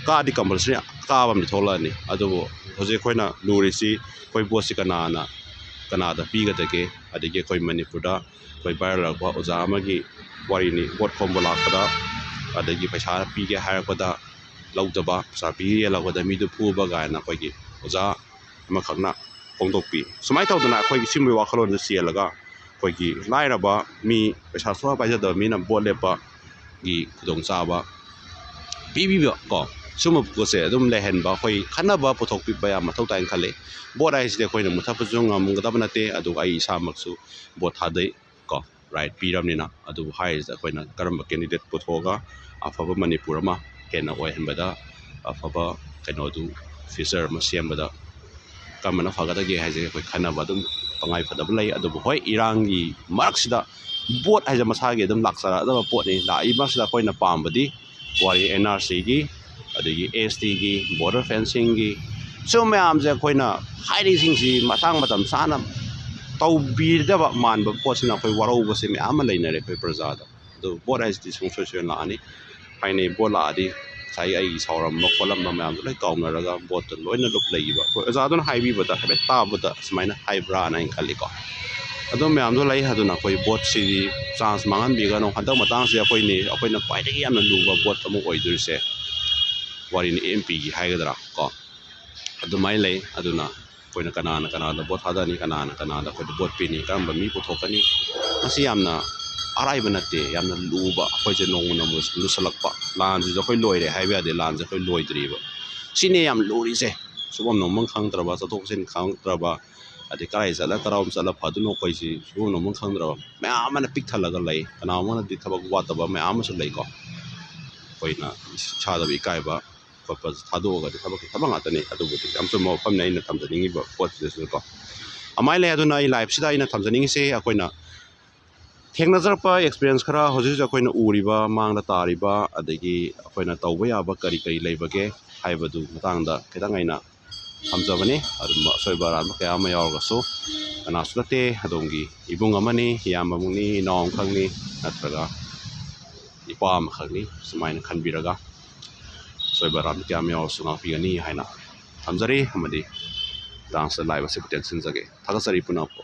ꯀꯥꯗꯤ compulsory ꯀꯥꯕ ꯑꯃꯗꯤ ꯊꯣꯛꯂꯛꯑꯅꯤ꯫ ꯑꯗꯨꯕꯨ ꯍꯧꯖꯤꯛ ꯑꯩꯈꯣꯏꯅ ꯂꯨꯔꯤꯁꯤ ꯑꯩꯈꯣꯏ ꯕꯣꯠꯁꯤ ꯀꯅꯥꯅ, ꯀꯅꯥꯗ ꯄꯤꯒꯗꯒꯦ? ꯑꯗꯒꯤ ꯑꯩꯈꯣꯏ ꯃꯅꯤꯄꯨꯔꯗ ꯑꯩꯈꯣꯏ viral ꯑꯣꯏꯔꯛꯄ ꯑꯣꯖꯥ ꯑꯃꯒꯤ ꯋꯥꯔꯤꯅꯤ, ꯕꯣꯠ ꯈꯣꯝꯕ ꯂꯥꯛꯄꯗ ꯑꯗꯒꯤ ꯄꯩꯁꯥ ꯄꯤꯒꯦ ꯍꯥꯏꯔꯛꯄꯗ ꯂꯧꯗꯕ, ꯄꯩꯁꯥ ꯄꯤꯒꯦ ꯌꯦꯜꯂꯛꯄꯗ ꯃꯤꯗꯨ ꯐꯨꯕ ꯀꯥꯏꯅ ꯑꯩꯈꯣꯏꯒꯤ ꯑꯣꯖꯥ ꯑꯃꯈꯛꯅ ꯐꯣꯡꯗꯣꯛꯄꯤ꯫ ꯁꯨꯃꯥꯏꯅ ꯇꯧꯗꯅ ꯑꯩꯈꯣꯏꯒꯤ ꯁꯤꯒꯨꯝꯕꯒꯤ ꯋꯥꯈꯜꯂꯣꯟꯗ ꯆꯦꯜꯂꯒ ꯑꯩꯈꯣꯏꯒꯤ ꯂꯥꯏꯔꯕ ꯃꯤ, ꯄꯩꯁꯥ ꯁꯨꯡꯄꯥꯏ ꯄꯥꯏꯖꯗꯕ ꯃꯤꯅ ꯕꯣꯠ ꯂꯦꯞꯄꯒꯤ ꯈꯨꯗꯣꯡꯆꯥꯕ ꯄꯤꯕꯤꯕ ꯀꯣ, ꯁꯨꯝꯕ ꯄꯣꯠꯁꯦ ꯑꯗꯨꯝ ꯂꯩꯍꯟꯕ, ꯑꯩꯈꯣꯏ ꯈꯟꯅꯕ ꯄꯨꯊꯣꯛꯄꯤꯕ ꯌꯥꯝ ꯃꯊꯧ ꯇꯥꯏꯅ ꯈꯜꯂꯤ꯫ ꯕꯣꯠ ꯍꯥꯏꯁꯤꯗꯤ ꯑꯩꯈꯣꯏꯅ ꯃꯨꯊꯠꯄꯁꯨ ꯉꯝꯒꯗꯕ ꯅꯠꯇꯦ, ꯑꯗꯨꯒ ꯑꯩ ꯏꯁꯥꯃꯛꯁꯨ ꯕꯣꯠ ꯊꯥꯗꯩ ꯀꯣ, right ꯄꯤꯔꯕꯅꯤꯅ꯫ ꯑꯗꯨꯕꯨ ꯍꯥꯏꯔꯤꯁꯤꯗ ꯑꯩꯈꯣꯏꯅ ꯀꯔꯝꯕ candidate ꯄꯨꯊꯣꯛꯑꯒ ꯑꯐꯕ ꯃꯅꯤꯄꯨꯔ ꯑꯃ ꯍꯦꯟꯅ ꯑꯣꯏꯍꯟꯕꯗ ꯑꯐꯕ ꯀꯩꯅꯣꯗꯨ, future ꯑꯃ ꯁꯦꯝꯕꯗ ꯀꯔꯝꯕꯅ ꯐꯒꯗꯒꯦ ꯍꯥꯏꯁꯦ ꯑꯩꯈꯣꯏ ꯈꯟꯅꯕ ꯑꯗꯨꯝ ꯇꯉꯥꯏ ꯐꯗꯕ ꯂꯩ꯫ ꯑꯗꯨꯕꯨ ꯍꯣꯏ, ꯏꯔꯥꯡꯒꯤ ꯃꯔꯛꯁꯤꯗ ꯕꯣꯠ ꯍꯥꯏꯁꯦ ꯃꯁꯥꯒꯤ ꯑꯗꯨꯝ ꯂꯥꯛꯆꯔꯛꯑꯗꯕ ꯄꯣꯠꯅꯤ꯫ ꯂꯥꯛꯏ ꯃꯔꯛꯁꯤꯗ ꯑꯩꯈꯣꯏꯅ ꯄꯥꯝꯕꯗꯤ ꯋꯥꯔꯤ ꯑꯦꯟ ꯑꯥꯔ ꯁꯤꯒꯤ, ꯑꯗꯒꯤ ꯑꯦꯁ ꯇꯤꯒꯤ, border fencingꯒꯤ, ꯁꯤꯒꯨꯝꯕ ꯃꯌꯥꯝꯁꯦ ꯑꯩꯈꯣꯏꯅ ꯍꯥꯏꯔꯤꯁꯤꯡꯁꯤ ꯃꯇꯥꯡ ꯃꯇꯝ ꯆꯥꯅ ꯇꯧꯕꯤꯗꯕ ꯃꯥꯟꯕ ꯄꯣꯠꯁꯤꯅ ꯑꯩꯈꯣꯏ ꯋꯥꯔꯧꯕꯁꯦ ꯃꯌꯥꯝ ꯑꯃ ꯂꯩꯅꯔꯦ ꯑꯩꯈꯣꯏ ꯄ꯭ꯔꯖꯥꯗ꯫ ꯑꯗꯨ ꯕꯣꯠ ꯍꯥꯏꯁꯤꯗꯤ ꯁꯨꯡꯁꯣꯏ ꯁꯣꯏꯗꯅ ꯂꯥꯛꯑꯅꯤ꯫ ꯍꯥꯏꯅꯩ, ꯕꯣꯠ ꯂꯥꯛꯑꯗꯤ ꯉꯁꯥꯏꯒꯤ ꯑꯩꯒꯤ ꯁꯥꯎꯔꯝꯕ ꯈꯣꯠꯂꯝꯕ ꯃꯌꯥꯝꯗꯣ ꯂꯣꯏ ꯀꯥꯎꯅꯔꯒ ꯕꯣꯠꯇ ꯂꯣꯏꯅ ꯂꯨꯞ ꯂꯩꯈꯤꯕ꯫ ꯑꯩꯈꯣꯏ ꯑꯣꯖꯥꯗꯨꯅ ꯍꯥꯏꯕꯤꯕꯗ ꯍꯥꯏꯐꯦꯠ ꯇꯥꯕꯗ ꯁꯨꯃꯥꯏꯅ ꯍꯥꯏꯕ꯭ꯔꯥꯅ ꯑꯩꯅ ꯈꯜꯂꯤꯀꯣ꯫ ꯑꯗꯨ ꯃꯌꯥꯝꯗꯣ ꯂꯩ꯫ ꯑꯗꯨꯅ ꯑꯩꯈꯣꯏ ꯕꯣꯠꯁꯤꯗꯤ chance ꯃꯥꯡꯍꯟꯕꯤꯒꯅꯨ꯫ ꯍꯟꯗꯛ ꯃꯇꯥꯡꯁꯤꯗꯤ ꯑꯩꯈꯣꯏꯅꯤ, ꯑꯩꯈꯣꯏꯅ ꯈ꯭ꯋꯥꯏꯗꯒꯤ ꯌꯥꯝꯅ ꯂꯨꯕ ꯕꯣꯠ ꯑꯃ ꯑꯣꯏꯗꯣꯔꯤꯁꯦ, ꯋꯥꯔꯤꯅꯤ, ꯑꯦꯝ ꯄꯤꯒꯤ ꯍꯥꯏꯒꯗ꯭ꯔꯥ ꯀꯣ, ꯑꯗꯨꯃꯥꯏꯅ ꯂꯩ꯫ ꯑꯗꯨꯅ ꯑꯩꯈꯣꯏꯅ ꯀꯅꯥꯅ ꯀꯅꯥꯗ ꯕꯣꯠ ꯊꯥꯗꯅꯤ, ꯀꯅꯥꯅ ꯀꯅꯥꯗ ꯑꯩꯈꯣꯏꯗ ꯕꯣꯠ ꯄꯤꯅꯤ, ꯀꯔꯝꯕ ꯃꯤ ꯄꯨꯊꯣꯛꯀꯅꯤ, ꯃꯁꯤ ꯌꯥꯝꯅ ꯑꯔꯥꯏꯕ ꯅꯠꯇꯦ, ꯌꯥꯝꯅ ꯂꯨꯕ, ꯑꯩꯈꯣꯏꯁꯦ ꯅꯣꯡꯃ ꯅꯣꯡꯃ ꯂꯨꯁꯜꯂꯛꯄ꯫ ꯂꯥꯟꯁꯤꯁꯨ ꯑꯩꯈꯣꯏ ꯂꯣꯏꯔꯦ ꯍꯥꯏꯕ ꯌꯥꯗꯦ, ꯂꯥꯟꯁꯦ ꯑꯩꯈꯣꯏ ꯂꯣꯏꯗ꯭ꯔꯤꯕ꯫ ꯁꯤꯅꯦ ꯌꯥꯝ ꯂꯨꯔꯤꯁꯦ꯫ ꯁꯨꯐꯝ ꯅꯣꯝꯐꯝ ꯈꯪꯗ꯭ꯔꯕ, ꯆꯠꯊꯣꯛ ꯆꯠꯁꯤꯟ ꯈꯪꯗ꯭ꯔꯕ, ꯑꯗꯩ ꯀꯗꯥꯏ ꯆꯠꯂ ꯀꯔꯣꯝ ꯆꯠꯂ ꯐꯗꯣꯏꯅꯣ, ꯑꯩꯈꯣꯏꯁꯤ ꯁꯨꯐꯝ ꯅꯣꯝꯐꯝ ꯈꯪꯗ꯭ꯔꯕ ꯃꯌꯥꯝ ꯑꯃꯅ ꯄꯤꯛ ꯊꯜꯂꯒ ꯂꯩ꯫ ꯀꯅꯥꯒꯨꯝꯕꯅꯗꯤ ꯊꯕꯛ ꯋꯥꯠꯇꯕ ꯃꯌꯥꯝ ꯑꯃꯁꯨ ꯂꯩꯀꯣ꯫ ꯑꯩꯈꯣꯏꯅ ꯏꯁꯥꯗꯕꯨ ꯏꯀꯥꯏꯕ ꯈꯣꯠꯄ ꯊꯥꯗꯣꯛꯑꯒꯗꯤ ꯊꯕꯛꯀꯤ ꯊꯕꯛ ꯉꯥꯛꯇꯅꯤ꯫ ꯑꯗꯨꯕꯨꯗꯤ ꯌꯥꯝ ꯆꯨꯝꯕ ꯋꯥꯐꯝꯅꯤ ꯑꯩꯅ ꯊꯝꯖꯅꯤꯡꯉꯤꯕ ꯄꯣꯠꯁꯤꯗꯁꯨꯀꯣ꯫ ꯑꯃꯥꯏꯅ ꯂꯩ꯫ ꯑꯗꯨꯅ ꯑꯩ ꯂꯥꯏꯐꯁꯤꯗ ꯑꯩꯅ ꯊꯝꯖꯅꯤꯡꯉꯤꯁꯦ, ꯑꯩꯈꯣꯏꯅ ꯊꯦꯡꯅꯖꯔꯛꯄ ꯑꯦꯛꯁꯄꯤꯔꯤꯌꯦꯟꯁ ꯈꯔ, ꯍꯧꯖꯤꯛ ꯍꯧꯖꯤꯛ ꯑꯩꯈꯣꯏꯅ ꯎꯔꯤꯕ, ꯃꯥꯡꯗ ꯇꯥꯔꯤꯕ, ꯑꯗꯒꯤ ꯑꯩꯈꯣꯏꯅ ꯇꯧꯕ ꯌꯥꯕ ꯀꯔꯤ ꯀꯔꯤ ꯂꯩꯕꯒꯦ ꯍꯥꯏꯕꯗꯨ ꯃꯇꯥꯡꯗ ꯈꯤꯇꯪ ꯑꯩꯅ ꯊꯝꯖꯕꯅꯤ꯫ ꯑꯗꯨꯝꯕ ꯑꯁꯣꯏꯕ ꯑꯔꯥꯟꯕ ꯀꯌꯥ ꯑꯃ ꯌꯥꯎꯔꯒꯁꯨ ꯀꯅꯥꯁꯨ ꯅꯠꯇꯦ, ꯑꯗꯣꯝꯒꯤ ꯏꯕꯨꯡ ꯑꯃꯅꯤ, ꯏꯌꯥꯝꯕ ꯑꯃꯅꯤ, ꯏꯅꯥꯎ ꯑꯃꯈꯛꯅꯤ, ꯅꯠꯇ꯭ꯔꯒ ꯏꯄꯥ ꯑꯃꯈꯛꯅꯤ꯫ ꯁꯨꯃꯥꯏꯅ ꯈꯟꯕꯤꯔꯒ ꯑꯁꯣꯏꯕ ꯑꯔꯥꯟꯕ ꯀꯌꯥ ꯑꯃ ꯌꯥꯎꯔꯁꯨ ꯉꯥꯛꯄꯤꯒꯅꯤ ꯍꯥꯏꯅ ꯊꯝꯖꯔꯤ꯫ ꯑꯃꯗꯤ ꯃꯇꯥꯡꯁꯤꯗ ꯂꯥꯏꯚ ꯑꯁꯤꯕꯨ ꯇꯦꯟꯁꯤꯟꯖꯒꯦ꯫ ꯊꯥꯒꯠꯆꯔꯤ ꯄꯨꯝꯅꯃꯛꯄꯨ꯫